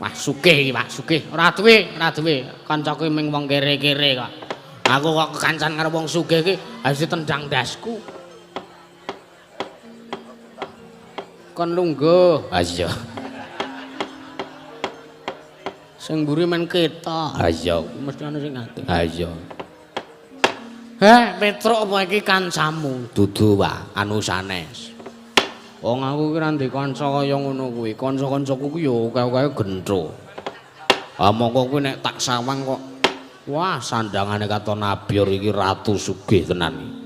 Wah, sugih iki, Pak, sugih. Ora duwe, ora duwe. Kancaku ming wong kere-kere kok. Aku kok kekancan karo wong sugih iki harus ditendang ndasku. Kon lungguh. Ha iya. Sing mburi men ketok. Ha iya, mesti ana sing ngerti. Ha iya. Heh, Petruk apa iki kancamu? Dudu, Pak, anu sanes. Wong aku ki ra ndek kanca kaya ngono kuwi. Kanca-kancaku ki ya akeh-akeh gentho. Ah mongko kuwi nek tak sawang kok wah sandangane katon abyor iki ratu sugih tenan.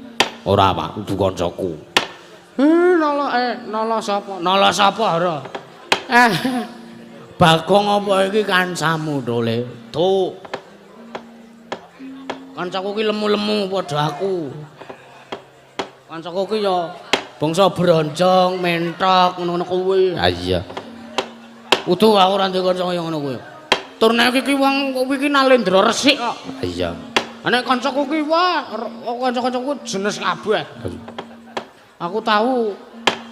Ora, Pak, kudu kancaku. Nala nala sapa? Nala sapa, ora? Bagong apa iki kancamu, Dole? Tuh. Kancaku ki lemu-lemu padha aku. Kancaku ki ya bangsa bronjong, mentok ngono-ngono kuwi. Ha iya. Udu aku ora duwe kanca kaya ngono kuwi. Tur nek iki wong kuwi ki Nalendra resik kok. Ha iya. Nek kancaku ki wah, kanca-kancaku jenes kabeh. Aku tahu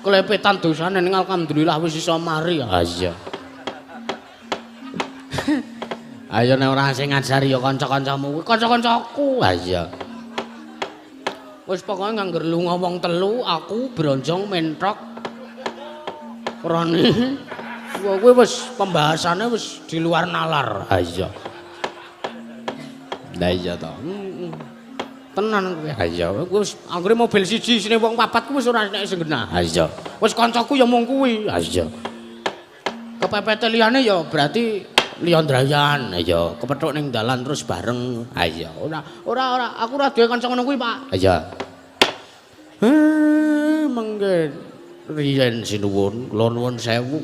kelepetan dosane ning alhamdulillah wis iso mari. Ha iya. Ayo nek ora sing ngajari ya kanca-kancamu kuwi, kanca-kancaku. Ha iya. Wis pokoke ngangger lunga wong telu, aku bronjong mentok. Roni. Kuwi wis pembahasannya wis di luar nalar. Ha iya. Lah iya to. Tenan kuwi. Ha iya, wis anggere mobil siji isine wong papat kuwi wis ora nek sing genah. Ha iya. Wis kancaku ya mung kuwi. Ha iya. Kepepete liyane ya berarti liya ndrayan. Ha iya, kepethuk ning dalan terus bareng. Ha iya. Ora ora ora aku ora duwe kanca ngono kuwi, Pak. Ha iya. Mengke riyen sinuwun, kula nuwun sewu.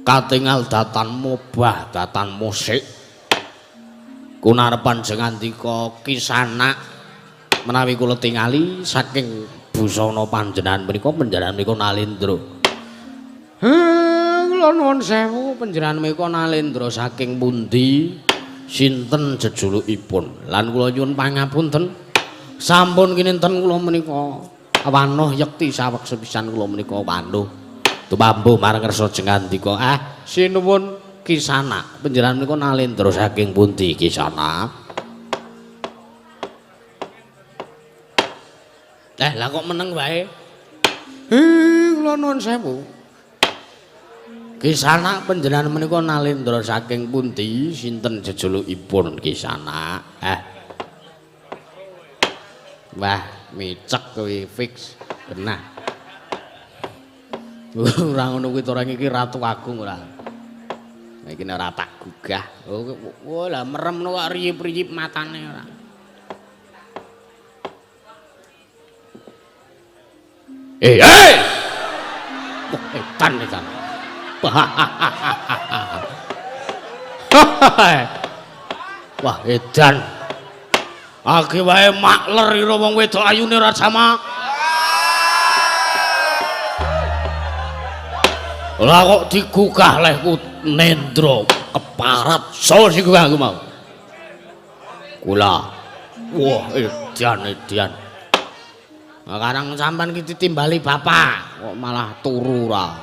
Katingal datan mobah, datan musik. Kunarepan jengandika Kisanak menawi kula tingali saking busana panjenengan menika panjenengan menika Nalendra. Kula nuwun sewu panjenengan menika Nalendra saking pundi? Sinten jejulukipun? Lan kula nyuwun pangapunten. Sampun kinten kula menika wanuh yekti saweg sepisan kula menika wanuh. Tumambuh marang ngersa jengandika. Sinuwun Kisanak, panjenengan menika Nalendra saking pundi Kisanak? Lah kok meneng wae? Kula nuwun sewu. Kisanak panjenengan menika Nalendra saking pundi? Sinten jejulukipun Kisanak? Wah, micek kuwi fix genah. Ora ngono kuwi to iki Ratu Agung ora. Iki nek ora tak gugah. Oh, lah merem kok riyip-riyip matane ora. Eh! Wah, edan edan. Wah, edan. Age wae makler ira wong wedok ayune ora sama. Lah kok digugah lehku Nendra keparat. Sapa sing gugah aku mau? Kula. Wah, edan edan. Nah, karang sampean ki ditimbali bapak kok malah turu ra.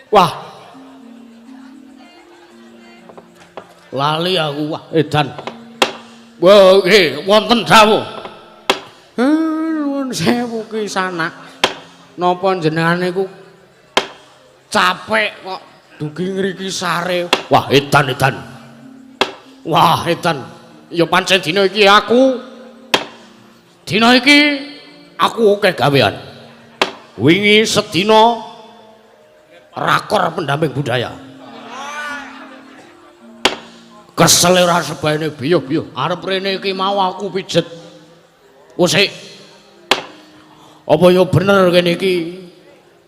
Wah. Lali aku, wah edan. Wah, nggih, wonten dawuh. Nuwun sewu ki sanak. Napa jenengan niku capek kok dugi ngriki sare. Wah, edan edan. Wah, edan. Ya pancen dina iki aku. Dina iki aku akeh gawean. Wingi sedina rakor pendamping budaya. Kesel ora sebaene biyo-biyo. Arep rene iki mau aku pijet. Usik. Apa ya bener kene iki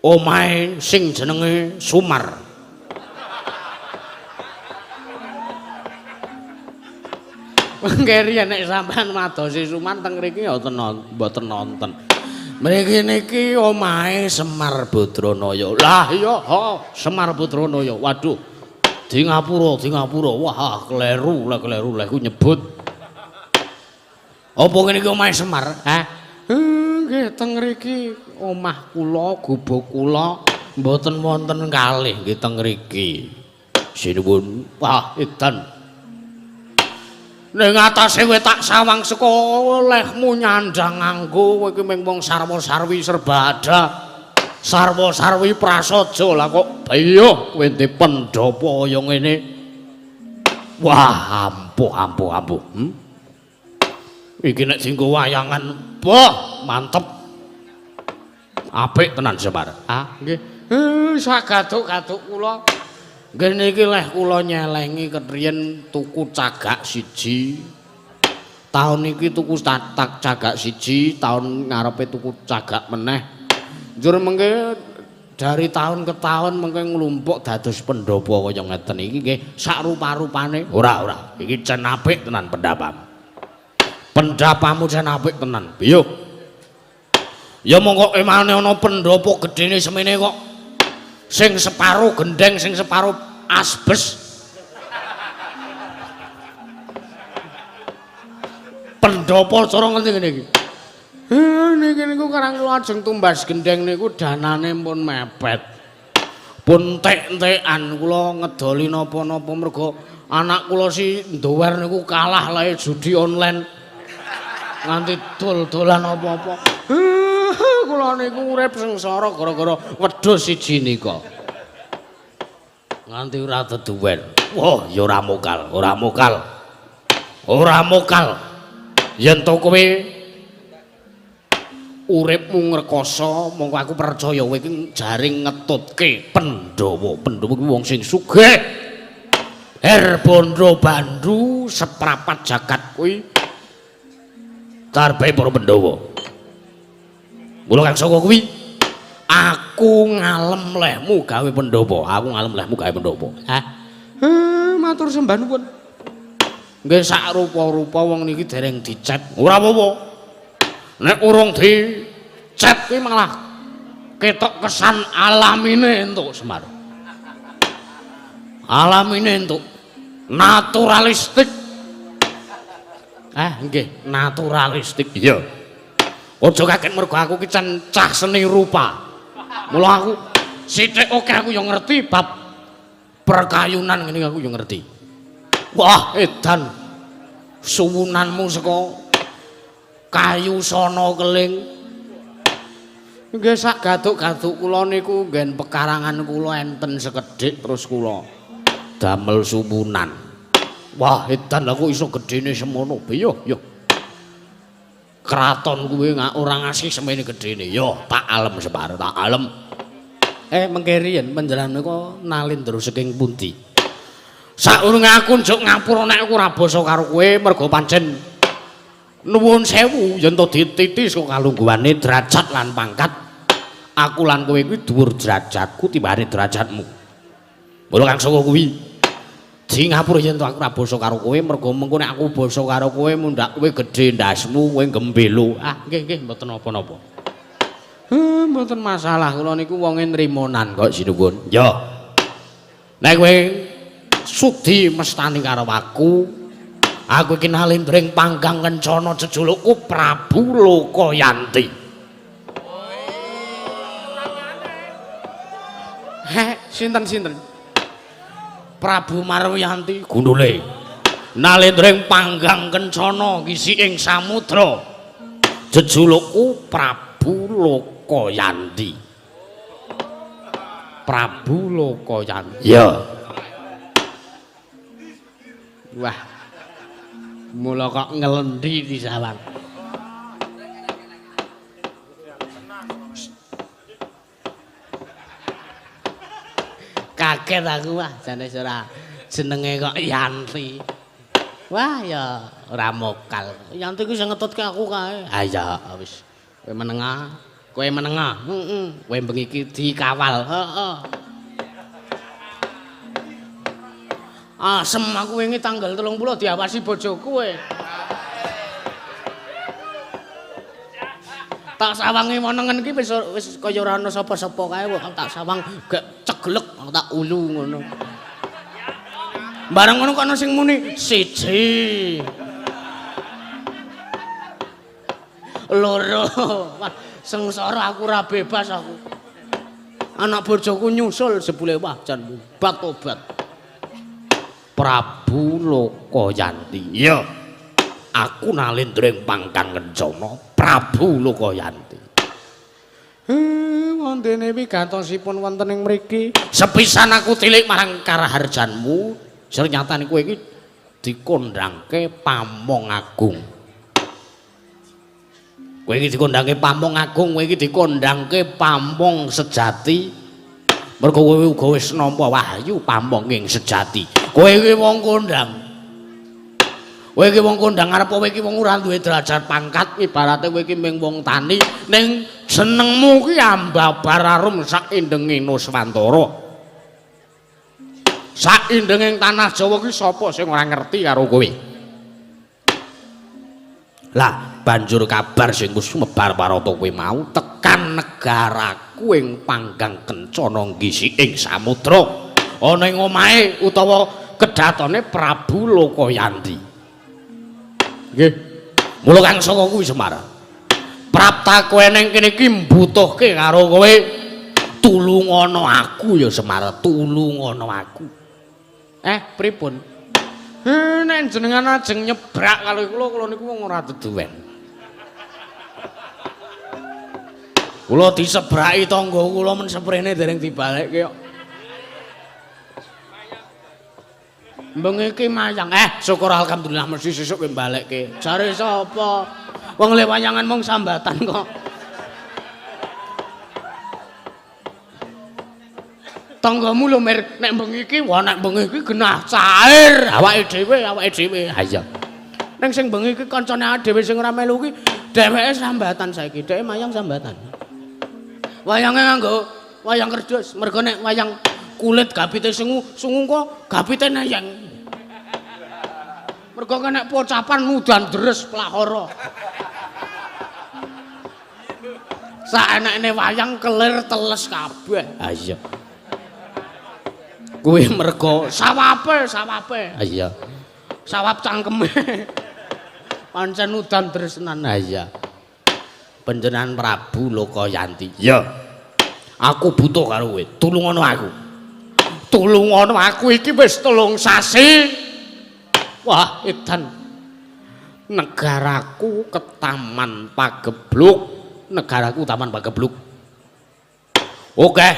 omahe sing jenenge Sumar. Mengke riyen nek sampean madosi Sumar teng mriki ya mboten nonton. Mriki niki omahe Semar Badranaya. Lah iya, ha, Semar Badranaya. Waduh. Di ngapura, di ngapura. Wah, kleru, lah kleru leh ku nyebut. Apa ngene iki omahe Semar? Hah? Nggih, teng mriki omah kula, gubuk kula mboten wonten kalih nggih teng mriki. Sinuwun. Wah, edan. Ning atase kowe tak sawang saka lehmu nyandang nganggo kowe iki mung wong sarwa-sarwi serba ada. Sarwa-sarwi prasaja lah kok biyo kowe ndek pendhapa kaya ngene. Wah, ampuh ampuh ampuh. Iki nek dienggo wayangan, wah, mantep. Apik tenan Semar. Ah, nggih. Sagaduk-gaduk kula. Nggih niki leh kula nyelengi ketriyen tuku cagak siji. Taun iki tuku tak cagak siji, taun ngarepe tuku cagak meneh. Njur mengke dari tahun ke tahun mengke nglumpuk dados pendhapa kaya ngeten iki nggih sak rupa-rupane. Ora, ora. Iki cen apik tenan pendhapamu. Pendhapamu cen apik tenan. Piye? Ya mongko emane ana pendhapa gedene semene kok. Sing separo gendeng, sing separo asbes. Pendhapa cara ngerti ngene iki. Niki niku karang kula ajeng tumbas gendeng niku danane pun mepet. Pun entek-entekan kula ngedoli napa-napa mergo anak kula si ndower niku kalah lae judi online. Nganti dol-dolan apa-apa. Kula niku urip sengsara gara-gara wedhus siji nika. Nganti ora deduwen. Wah, ya ora mokal, ora mokal. Ora mokal. Yen to kowe uripmu ngrekoso, mongko aku percaya kowe iki jaring ngetutke Pandhawa. Pandhawa kuwi wong sing sugih. Her bondo bandu seprapat jagat kuwi karepe para Pandhawa. Mula kang saka kuwi aku ngalem lehmu gawe pendhapa, aku ngalem lehmu gawe pendhapa. Hah? Matur sembah nuwun. Nggih sak rupa-rupa wong niki dereng dicet. Ora apa-apa. Nek urung dicet kuwi malah ketok kesan alamine entuk Semar. Alamine entuk naturalistik. Nggih, naturalistik. Iya. Aja kaget mergo aku ki cah seni rupa. Mula aku sithik oke aku ya ngerti bab perkayunan ngene aku ya ngerti. Wah, edan. Suwunanmu saka kayu sono keling. Nggih sak gaduk-gaduk kula niku nggen pekarangan kula enten sekedhik terus kula damel suwunan. Wah, edan lha kok iso gedene semono. Biyo, yo. Kraton kuwi ora ngasih semene gedene. Yo, tak alem Semar, tak alem. Mengke riyen panjenengan menika nalindra saking pundi? Saurunge aku njuk ngapura nek aku ora basa karo kowe mergo pancen nuwun sewu yen to dititi saka kalungguhane derajat lan pangkat. Aku lan kowe kuwi dhuwur derajatku timbangane derajatmu. Mula kang saka kuwi Di ngapura yen to aku ora basa karo kowe mergo mengko nek aku basa karo kowe mundhak kowe gedhe ndasmu, kowe gembelo. Ah, nggih nggih mboten napa-napa. Mboten masalah kula niku wonge nrimonan kok sinuwun. Ya. Nek kowe sudi mestani karo aku, aku iki nalindring panggang kencana jejulukku Prabu Lokayanti. Heh, sinten-sinten? Prabu Marwiyanti gundule. Nalindring panggang kencana ngisi ing samudra. Jejulukku Prabu Lokayanti. Prabu Lokayanti. Ya. Wah. Mula kok ngelendi disawang. Kaget aku wah jane ora jenenge kok Yanti. Wah ya ora mokal. Yanti ku sing ngetutke aku kae. Ha iya wis. Kowe menengah, kowe menengah. Heeh. Kowe bengi iki dikawal. Heeh. Asem aku wingi tanggal 30 diawasi bojoku kowe. Tak sawangi menengen iki wis wis kaya ora ana sapa-sapa kae kok tak sawang gak ceglek tak ulu ngono. Bareng ngono kok ana sing muni siji. Loro. Wah, sengsara aku ora bebas aku. Anak bojoku nyusul jebule wah jan obat obat. Prabu Lokayanti. Iya. Aku nalindring pangkang kencana Prabu Lokayanti. Wondene wigantosipun wonten ing mriki. Sepisan aku tilik marang karaharjanmu, ternyata kowe iki dikondhangke Pamong Agung. Kowe iki dikondhangke Pamong Agung, kowe iki dikondhangke Pamong sejati. Mergo kowe uga wis nampa wahyu pamong ing sejati. Kowe iki wong kondhang. Kowe iki wong kondhang arep kowe iki wong ora duwe derajat pangkat, ibarate kowe iki mung wong tani, ning jenengmu ki ambabar arum sak indenge Nuswantara. Sak indenging tanah Jawa ki sapa sing ora ngerti karo kowe? Lah, banjur kabar sing wis mebar parata kowe mau tekan negaraku ing Panggang Kencana nggisi ing samudra. Ana ing omahe utawa kedatone Prabu Lokayanti. Nggih. Mula kang saka kuwi Semar. Prapta kowe ning kene iki mbutuhke karo kowe. Tulungana aku ya Semar, tulungana aku. Pripun? Nek jenengan ajeng nyebrak karo kula, kula niku wong ora deduwen. Kula disebraki tangga kula men seprene dereng dibalekke kok. Bengi iki mayang. Syukur alhamdulillah mesti sesuk kowe balekke. Jare sapa? Wong le wayangan mung sambatan kok. Tanggamu lho Mir, nek bengi iki, wah nek bengi iki genah cair. Awake dhewe, awake dhewe. Ha iya. Ning sing bengi iki kancane awake dhewe sing ora melu iki, dheweke sambatan saiki, dheweke mayang sambatan. Wayange nganggo wayang kerdus, mergo nek wayang kulit gapite sungu, sungu kok gapite neyeng. Mergo nek pocapan udan deres plahara. Saenekne wayang kelir teles kabeh. Ha iya. Kuwi mergo sawape, sawape. Ha iya. Sawap cangkeme. Pancen udan deres tenan. Ha iya. Panjenengan Prabu Lokayanti. Iya. Aku butuh karo kowe. Tulungono aku. Tulungono aku iki wis 3 sasi. Wah, edan. Negaraku ketaman pagebluk. Negaraku taman pagebluk. Oke.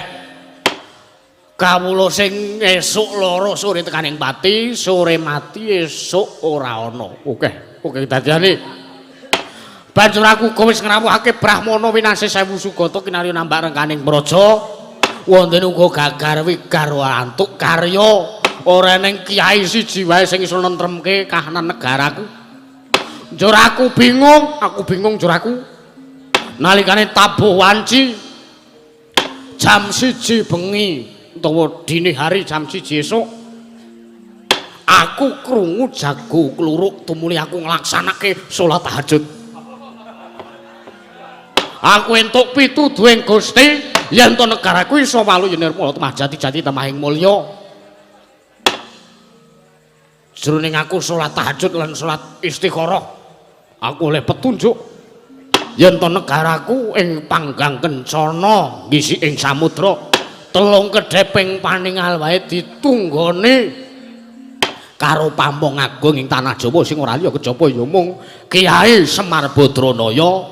Kawula sing esuk loro sore tekaning pati, sore mati esuk ora ana. Oke, oke dadiane. Banjur aku uga wis ngrawuhake Brahmana winasih sewu sugata kinarya nambak rengkaning praja. Wonten uga gagar wigar antuk karya. Ora eneng kiai siji wae sing iso nentremke kahanan negaraku. Njur aku bingung njur aku. Nalikane tabuh wanci jam 1 bengi utawa dini hari jam 1 esuk. Aku krungu jago kluruk tumuli aku nglaksanake salat tahajud. Aku entuk pituduhing Gusti yen to negaraku iso waluya nirmala temah jati-jati temahing mulya. Jroning aku salat tahajud lan salat istikharah, aku oleh petunjuk yen to negaraku ing panggang kencana ngisi ing samudra telung kedheping paningal wae ditunggone karo pamong agung ing tanah Jawa sing ora liya kejaba ya mung Kyai Semar Badranaya,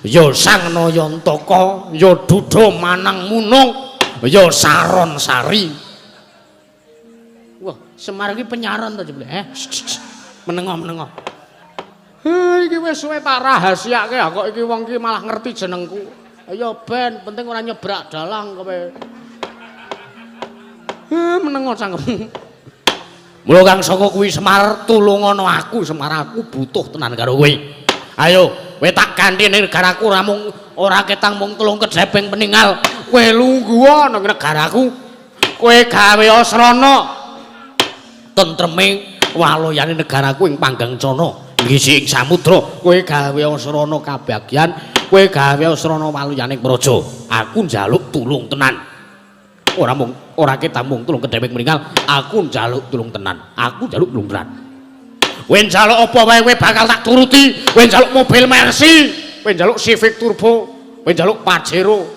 ya Sang Nayantaka, ya Duda Manang Munung, ya Saron Sari. Wah, Semar iki penyaron to jebule, eh? Menengo-menengo. Iki wis suwe tak rahasiake kok iki wong iki malah ngerti jenengku. Ya ben, penting ora nyebrak dalang kowe. Menengo cangkemmu. Mula kang saka kuwi Semar tulungono aku, Semar aku butuh tenan karo kowe. Ayo, kowe tak ganti ning negaraku ora mung ora ketang mung telung kedheping peningal. Kowe lungguh nang negaraku. Kowe gawe asrana tentreme waloyane negaraku ing Panggang Cana, ngisi ing samudra. Kowe gawe asrana kabagyan, kowe gawe asrana waloyane praja. Aku njaluk tulung tenan. Ora mung ora ketang mung tulung kedheping peningal, aku njaluk tulung tenan. Aku njaluk tulung tenan. Kowe njaluk apa wae kowe bakal tak turuti. Kowe njaluk mobil Mercy, kowe njaluk Civic Turbo, kowe njaluk Pajero.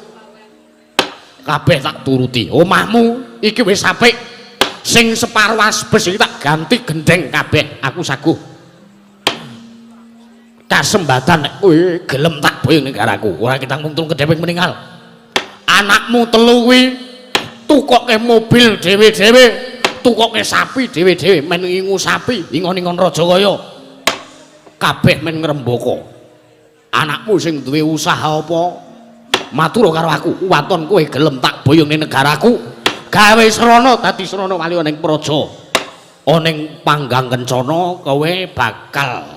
Kabeh tak turuti. Omahmu iki wis apik. Sing separo asbes iki tak ganti gendeng kabeh. Aku saguh. Kasembatan nek kowe gelem tak boyong negaraku. Ora ketang mung tulung kedheping peningal. Anakmu telu kuwi tukoke mobil dhewe-dhewe, tukoke sapi dhewe-dhewe, men ngingu sapi, ingon-ingon raja kaya. Kabeh men ngrembaka. Anakmu sing duwe usaha apa? Matur karo aku, waton kowe gelem tak boyong ning negaraku. Gawe srana dadi srana wali ning praja. Ana ning Panggang Kencana kowe bakal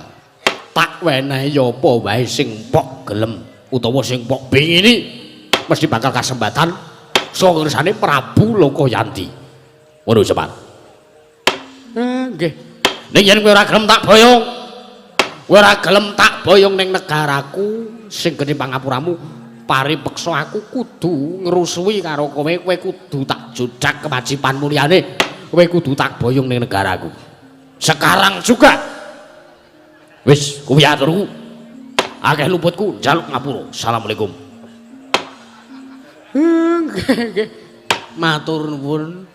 tak wenehi apa wae sing pok gelem utawa sing pok pingini. Mesti bakal kasembatan saka ngersane Prabu Lokayanti. Ngono Semar. Nggih. Ning yen kowe ora gelem tak boyong, kowe ora gelem tak boyong ning negaraku sing gedhe pangapuramu, paripeksa aku kudu ngrusuhi karo kowe, kowe kudu tak jodak kewajibanmu liyane, kowe kudu tak boyong ning negaraku. Sekarang juga. Wis kuwi aturku. Akeh luputku njaluk ngapura. Assalamualaikum. Nggih, nggih. Matur nuwun.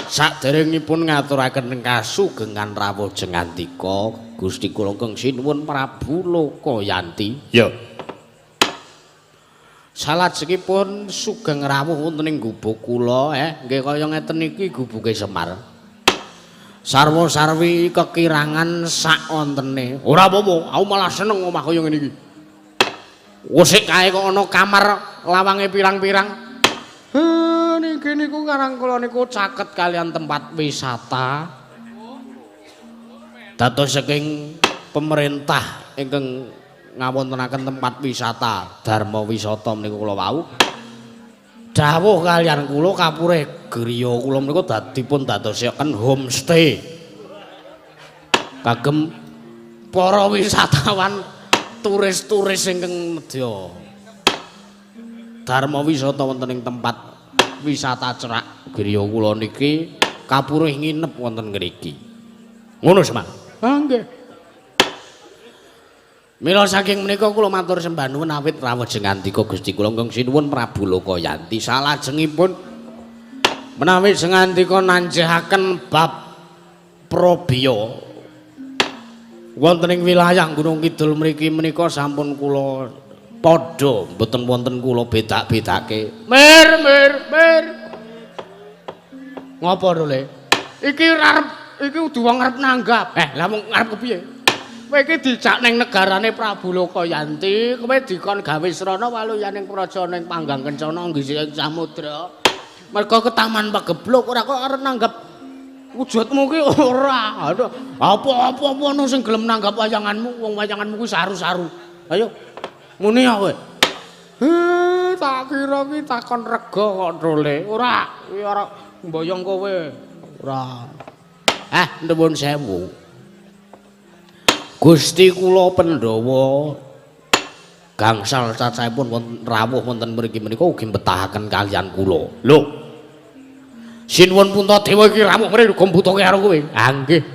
Saderengipun ngaturaken kasugengan rawuh jengandika Gusti kula keng sinuwun Prabu Lokayanti. Ya. Salajengipun sugeng rawuh wonten ing gubuk kula, nggih kaya ngeten iki gubuke Semar. Sarwa-sarwi kekirangan sak wontene. Ora apa-apa, aku malah seneng omah kaya ngene iki. Wesik kae kok ana kamar lawange pirang-pirang. Niki niku karang kula niku caket kalian tempat wisata. Dados saking pemerintah ingkang ngawontenaken tempat wisata Dharma Wisata menika kula wau. Dawuh kalian kula kapure griya kula menika dipun dadosaken homestay. Kagem para wisatawan turis-turis ingkang nedya Dharma Wisata wonten ing tempat wisata cerak griya kula niki kapurih nginep wonten ngriki. Ngono Semar. Ah nggih. Mila saking menika kula matur sembah nuwun awit rawuh jengandika Gusti kula ingkang sinuwun Prabu Lokayanti. Salajengipun menawi jengandika nanjehaken bab prabiya wonten ing wilayah Gunung Kidul mriki menika sampun kula padha mboten wonten kula bedak-bedake. Mir mir mir. Ngopo to, Le? Iki arep iki kudu wong arep nanggap. Lah wong arep kepiye? Kowe iki dijak ning negarane Prabu Lokayanti, kowe dikon gawe srana waluyaning praja ning Panggang Kencana nggih ing samudra. Mergo ketaman pagebluk ora kok arep nanggap wujudmu ki ora. Aduh, apa-apa ono sing gelem nanggap wayanganmu, wong wayanganmu kuwi saru-saru. Ayo. Muni ya kowe. Tak kira ki takon rega kok, Dole. Ora, kuwi ora mboyong kowe. Ora. Nuwun sewu. Gusti kula Pandhawa gangsal cacahipun wonten rawuh wonten mriki menika ugi mbetahaken kaliyan kula. Lho. Sinuwun Puntadewa iki rawuh mrene uga mbutuhke karo kowe. Ha nggih.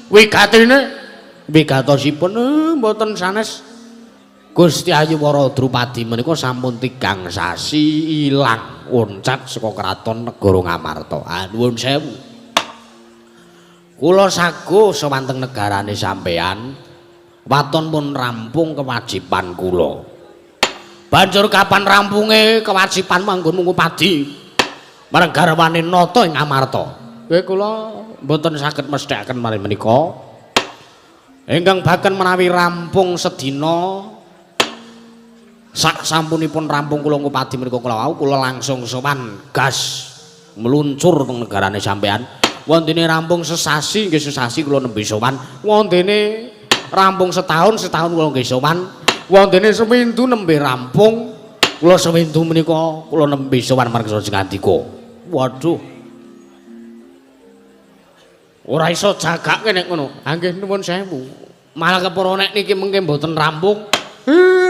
Wigatine wigatosipun mboten sanes. Gusti Ayu Wara Drupadi menika sampun 3 sasi ilang oncat saka kraton negara Ngamarta. Ah nuwun sewu. Kula sago sowan teng negarane sampean. Waton pun rampung kewajiban kula. Banjur kapan rampunge kewajiban manggon ngupadi marang garwane nata ing Amarta? Nggih kula mboten saged mesthekaken malih menika. Ingkang baken menawi rampung sedina sak sampunipun rampung kula ngupadi menika kula wau kula langsung sowan gas meluncur teng negarane sampean. Wontene rampung sesasi nggih sesasi kula nembe sowan. Wontene rampung setahun setahun kula nggih sowan. Wontene sewindu nembe rampung kula sewindu menika kula nembe sowan marang Jengandika. Waduh. Ora iso jagake nek ngono. Ha nggih nuwun sewu. Malah kepara nek niki mengke mboten rampung.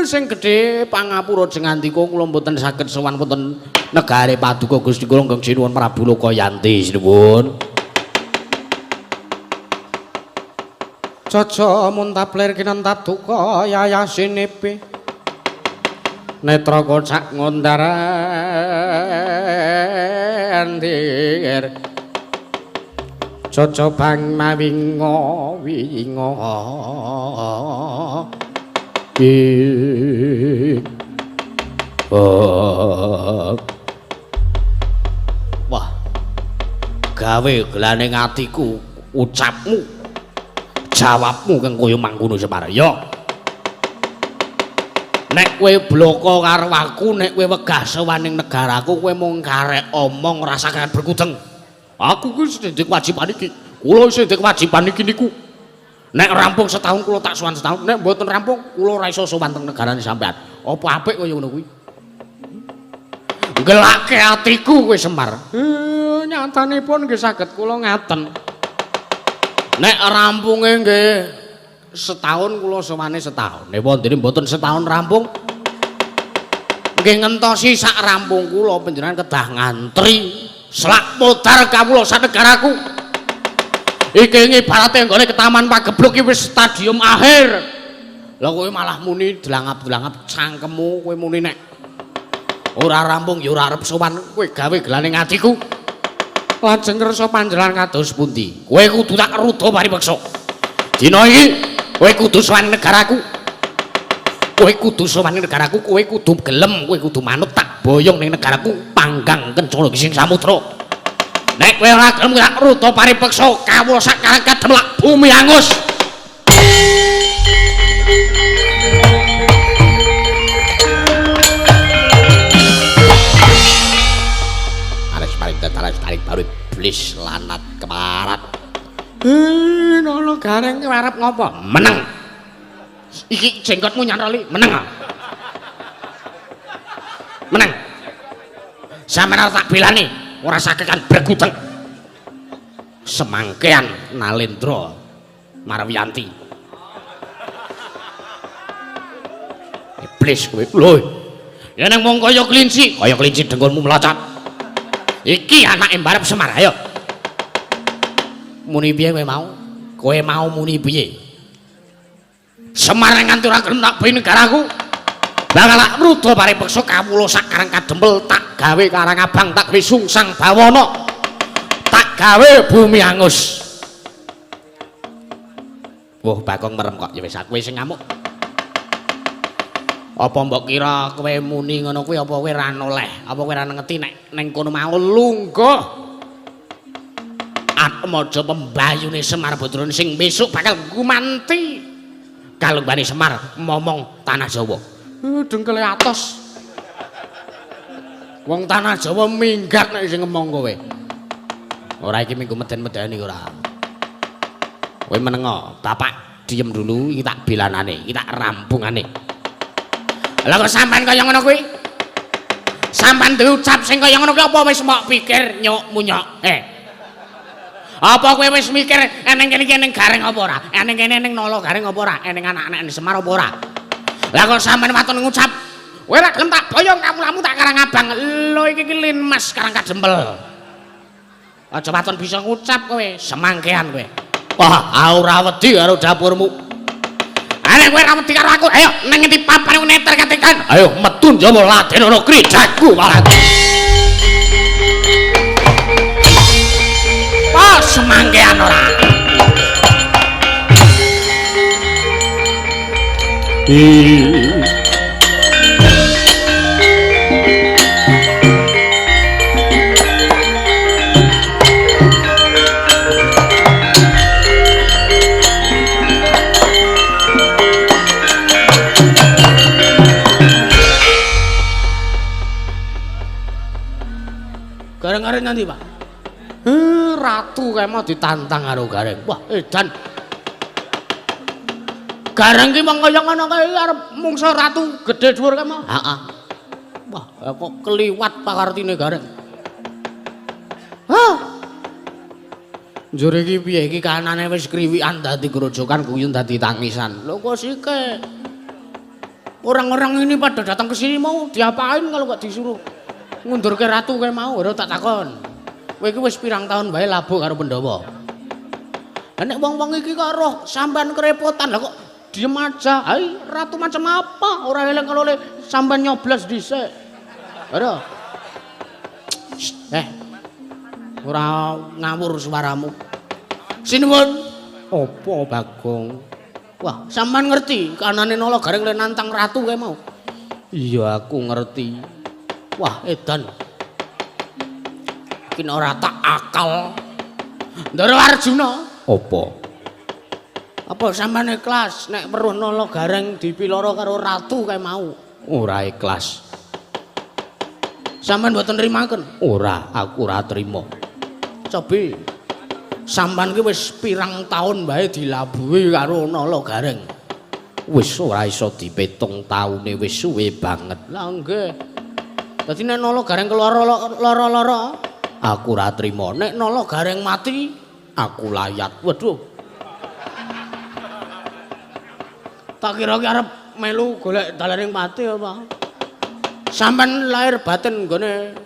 Sing gedhe pangapura Jengandika kula mboten saged sowan wonten negare paduka Gusti kula ingkang sinuwun Prabu Lokayanti sinuwun. Caca muntaplir kinentap duka yayasinipi netra kocak ngondaran dir caca bang mawinga winga wah gawe gelane atiku ucapmu jawabmu kang kaya mangkono Semar. Ya nek kowe bloko karo aku, nek kowe wegah sowan ning negaraku, kowe mung karek omong ora sakehan berkudeng. Aku kuwi sing ndek kewajiban iki. Kula sing ndek kewajiban iki niku. Nek rampung setahun kula tak sowan setahun, nek mboten rampung kula ora iso sowan teng negarane sampean. Apa apik kaya ngono kuwi? Gelake atiku kowe Semar. Nyatanipun nggih saged kula ngaten. Nek rampunge nggih setahun kula sowane setahun. Nek wontene mboten setahun rampung nggih ngentosi sak rampung kula panjenengan kedah ngantri selak modar kawula sak negaraku. Iki ngibarate nggone ke Taman Pagebluk iki wis stadium akhir. Lah kowe malah muni dlangap-dlangap cangkemmu kowe muni nek ora rampung ya ora arep sowan kowe gawe gelane atiku. Lajeng kersa panjenengan kados pundi? Kowe kudu tak rudha paripeksa. Dina iki kowe kudu sowan negaraku. Kowe kudu sowan negaraku, kowe kudu gelem, kowe kudu manut tak boyong ning negaraku panggang kencana gising samudra. Nek kowe ora gelem tak rudha paripeksa kawula sak karang kademlak bumi angus. Ares paring tetaras tarik baru iblis lanat kemarat. Nono gareng kowe arep ngopo? Meneng. Iki jengkotmu nyantroli, meneng. Meneng. Sampeyan arep tak belani, ora sakekan bergudeng. Semangkean Nalendra Marwiyanti. Iblis kowe. Lho. Ya nang wong kaya kelinci dengkulmu melacat. Iki anake mbarep Semar, ayo. Muni piye kowe mau? Kowe mau muni piye? Semar nganti ora gelem tak ben negaraku. Bakal tak mrudha paripeksa kawula sak karang kadempel tak gawe karang abang tak gawe sungsang bawana. Tak gawe bumi angus. Wah, Bagong merem kok ya wis aku sing ngamuk. Apa mbok kira kowe muni ngono kuwi apa kowe ora noleh? Apa kowe ora ngerti nek ning kono mau lungguh Atmaja pembayune Semar Badrane sing besok bakal gumanti kalumbane Semar momong tanah Jawa. Dengkele atos. Wong tanah Jawa minggat nek sing ngomong kowe. Ora iki minggu meden-medeni ora. Kowe menengo, bapak diem dulu iki tak belanane, iki tak rampungane. Lah kok sampean kaya ngono kuwi? Sampean duwe ucap sing kaya ngono kuwi apa wis mok pikir nyok munyok? Apa kowe wis mikir eneng kene iki eneng Gareng apa ora? Eneng kene eneng Nala Gareng apa ora? Eneng anak-anak Semar apa ora? Lah kok sampean waton ngucap, kowe ora gelem tak boyong kamulamu tak Karang Abang. Lho iki ki Linmas Karang Kadempel. Aja waton bisa ngucap kowe, semangkean kowe. Wah, aku ora wedi karo dapurmu. Nek kowe ora wedi karo aku, ayo nang ngendi papan neter katekan. Ayo metu njaba laden ana krijakku malah. Wah, semangkean ora. Gareng-gareng nanti, Pak. Ratu kae mau ditantang karo Gareng. Wah, edan. Gareng ki mong kaya ngono kae arep mungsa ratu gedhe dhuwur kae mau. Heeh. Wah, kok keliwat pakartine Gareng. Hah. Njur iki piye iki kanane wis kriwikan dadi grojokan guyon dadi tangisan. Lho kok sike. Orang-orang ini pada datang ke sini mau diapain kalau gak disuruh ngundurke ratu kae mau? Ora tak takon. Kowe iki wis pirang tahun wae labuh karo Pandhawa. Lah nek wong-wong iki kok roh sampean kerepotan, lah kok diem aja. Hai, ratu macam apa? Ora eling kalau le sampean nyoblos dhisik. Ora. Ora ngawur suaramu. Sinuwun. Apa Bagong? Wah, sampean ngerti kanane Nala Gareng le nantang ratu kae mau? Iya, aku ngerti. Wah, edan. Iki ora tak akal. Ndara Arjuna. Apa? Apa sampean ikhlas nek weruh Nala Gareng dipiloro karo ratu kae mau? Ora ikhlas. Sampean mboten nrimaken? Ora, aku ora trima. Cobi. Sampean ki wis pirang taun wae dilabuhi karo Nala Gareng. Wis ora iso dipitung taune, wis suwe banget. Lah nggih. Dadi nek Nala Gareng keloro loro-loro, aku ora trima. Nek Nala Gareng mati, aku layat. Waduh. Tak kira ki arep melu golek dalaning pati apa. Sampeyan lahir batin nggone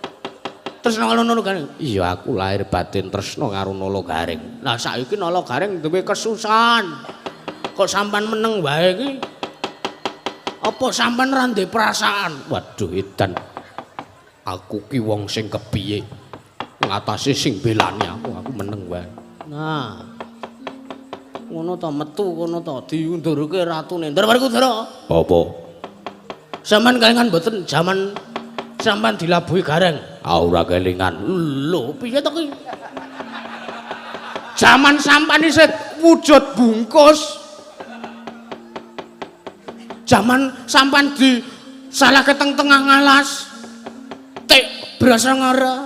tresna karo Nala Gareng. Iya, aku lahir batin tresna karo Nala Gareng. Lah saiki Nala Gareng duwe kesusahan. Kok sampean meneng wae iki? Apa sampean ora ndek perasaan? Waduh, edan. Aku ki wong sing kepiye? Ngatasi sing belani aku meneng wae. Nah. Ngono to metu kono to diundurke ratune. Ndara Werkudara. Apa? Sampeyan kelingan mboten jaman sampean dilabuhi Gareng? Ah, ora kelingan. Lho, piye to ki? Jaman sampean isih wujud bungkus. Jaman sampean di salah keteng tengah ngalas. Tik brasa ngara.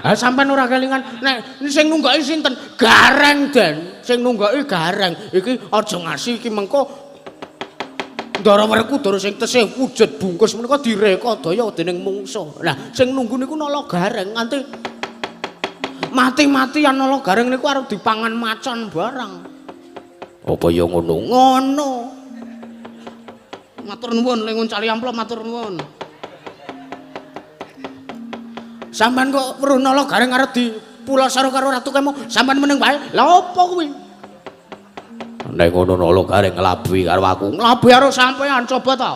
Ha sampean ora kelingan nek sing nunggoki sinten? Gareng, Den. Sing nunggoki Gareng. Iki aja ngasi iki mengko Ndara Werkudara sing tesih wujud bungkus menika direkadaya dening mungsuh. Lah sing nunggu niku Nala Gareng nganti mati-matian Nala Gareng niku arep dipangan macan barang. Apa ya ngono? Ngono. Matur nuwun le nguncali amplop matur nuwun. Sampeyan kok weruh Nala Gareng arep dipulasara karo ratu kemo, sampeyan meneng wae. Lah apa kuwi? Nek ngono Nala Gareng nglabuhi karo aku. Nglabuhi karo sampeyan coba ta.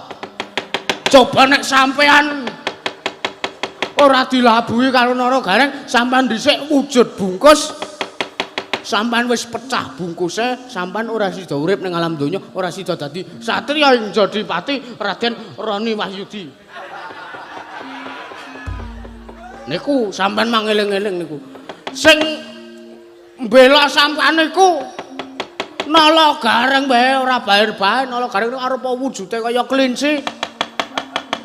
Coba nek sampeyan ora dilabuhi karo Nala Gareng, sampeyan dhisik wujud bungkus. Sampeyan wis pecah bungkuse, sampeyan ora sida urip ning alam donya, ora sida dadi satriya ing Jodipati Raden Roni Wahyudi. Niku sampean mangeling-eling niku. Sing mbela sampean niku Nala Gareng wae ora bair-bair. Nala Gareng niku arep wujude kaya kelinci.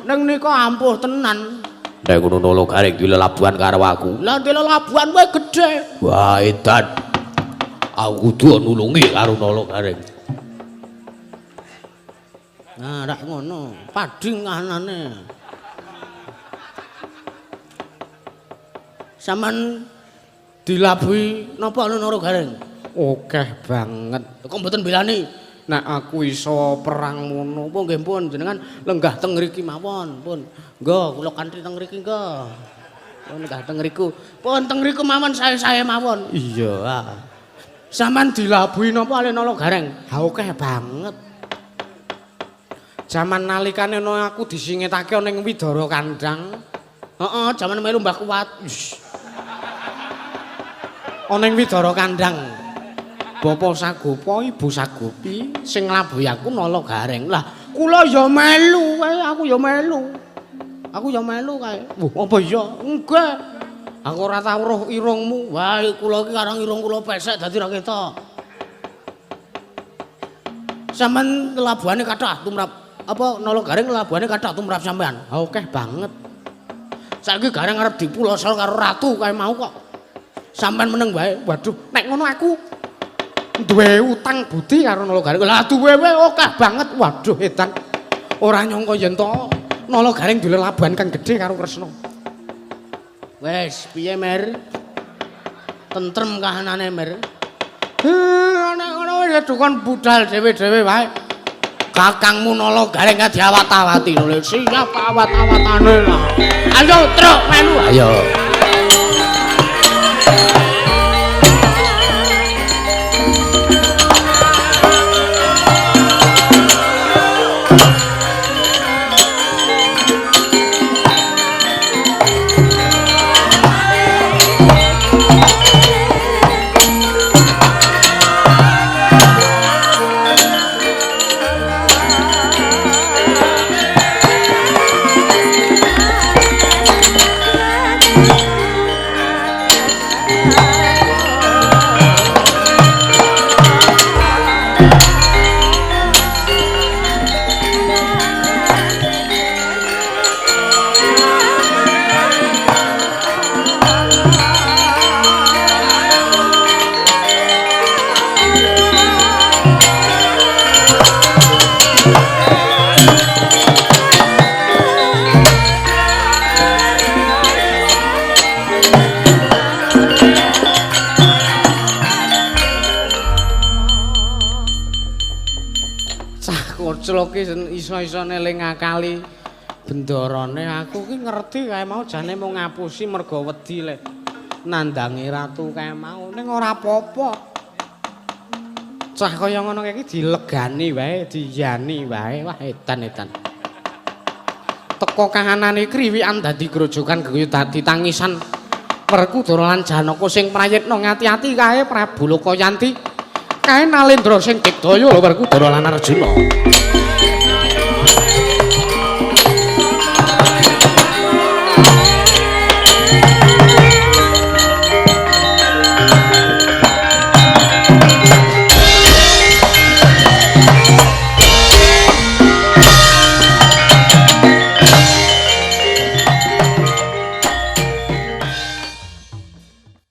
Ning nika ampuh tenan. Nek ngono Nala Gareng dilelabuhan karo aku. Lah dilelabuhan wae gedhe. Wah, edan. Aku kudu nulungi karo Nala Gareng. Nah, rak ngono, padhing kahanane. Sampeyan Dilabuhi napa Nara Gareng? Akeh banget. Kok mboten belani? Nek aku iso perang ngono, apa nggih pun jenengan lenggah teng mriki mawon, pun. Nggo kula kanthi teng mriki nggo. Pun lenggah teng mriku. Pun teng mriku mawon sae-sae mawon. Iya. Ah. Sampeyan dilabuhi napa ale Nala Gareng? Ha akeh banget. Jaman nalikane ana aku disingetake ana ing Widara Kandang. Heeh, jaman melu Mbah Kuwat. Ana ing Widara Kandang. Bapak Sagopa, Ibu Sagopi sing nglabuhi aku Nala Gareng. Lah, kula ya melu kae, aku ya melu. Aku ya melu kae. Wah, apa iya? Enggak. Aku ora tau roh irungmu. Wah, kula iki karang irung kula pesek dadi ra ketok. Sampeyan labuhane kathah tumrap apa Nala Gareng labuhane kathah tumrap sampean. Ha akeh banget. Saiki Gareng arep dipulosol karo ratu kae mau kok. Sampeyan meneng wae. Waduh, nek ngono aku duwe utang budi karo Nala Gareng. Lah duwe wae akeh banget. Waduh, edan. Ora nyangka yen to Nala Gareng duwe labuhan kang gedhe karo Kresna. Wes, piye Mer? Tentrem kahanane Mer? Nek ngono wis dukon budal dhewe-dhewe wae. Kakangmu Nala Gareng ka diawat-awati lho. Siap awat-awatane lah. Ayo truk melu. Ayo. Koclok ki iso-isone le ngakali bendorone aku ki ngerti kae mau jane mung ngapusi mergo wedi le nandangi ratu kae mau ning ora apa-apa. Cah kaya ngono kae iki dilegani wae, diyani wae. Wah edan-edan. Teko kahanane kriwikan dadi grojogan geguyu dadi tangisan Werkudara lan Janaka sing prayitna ngati-ati kae Prabu Lokayanti. Kae Nalendra sing digdaya lho Werkudara lan Arjuna.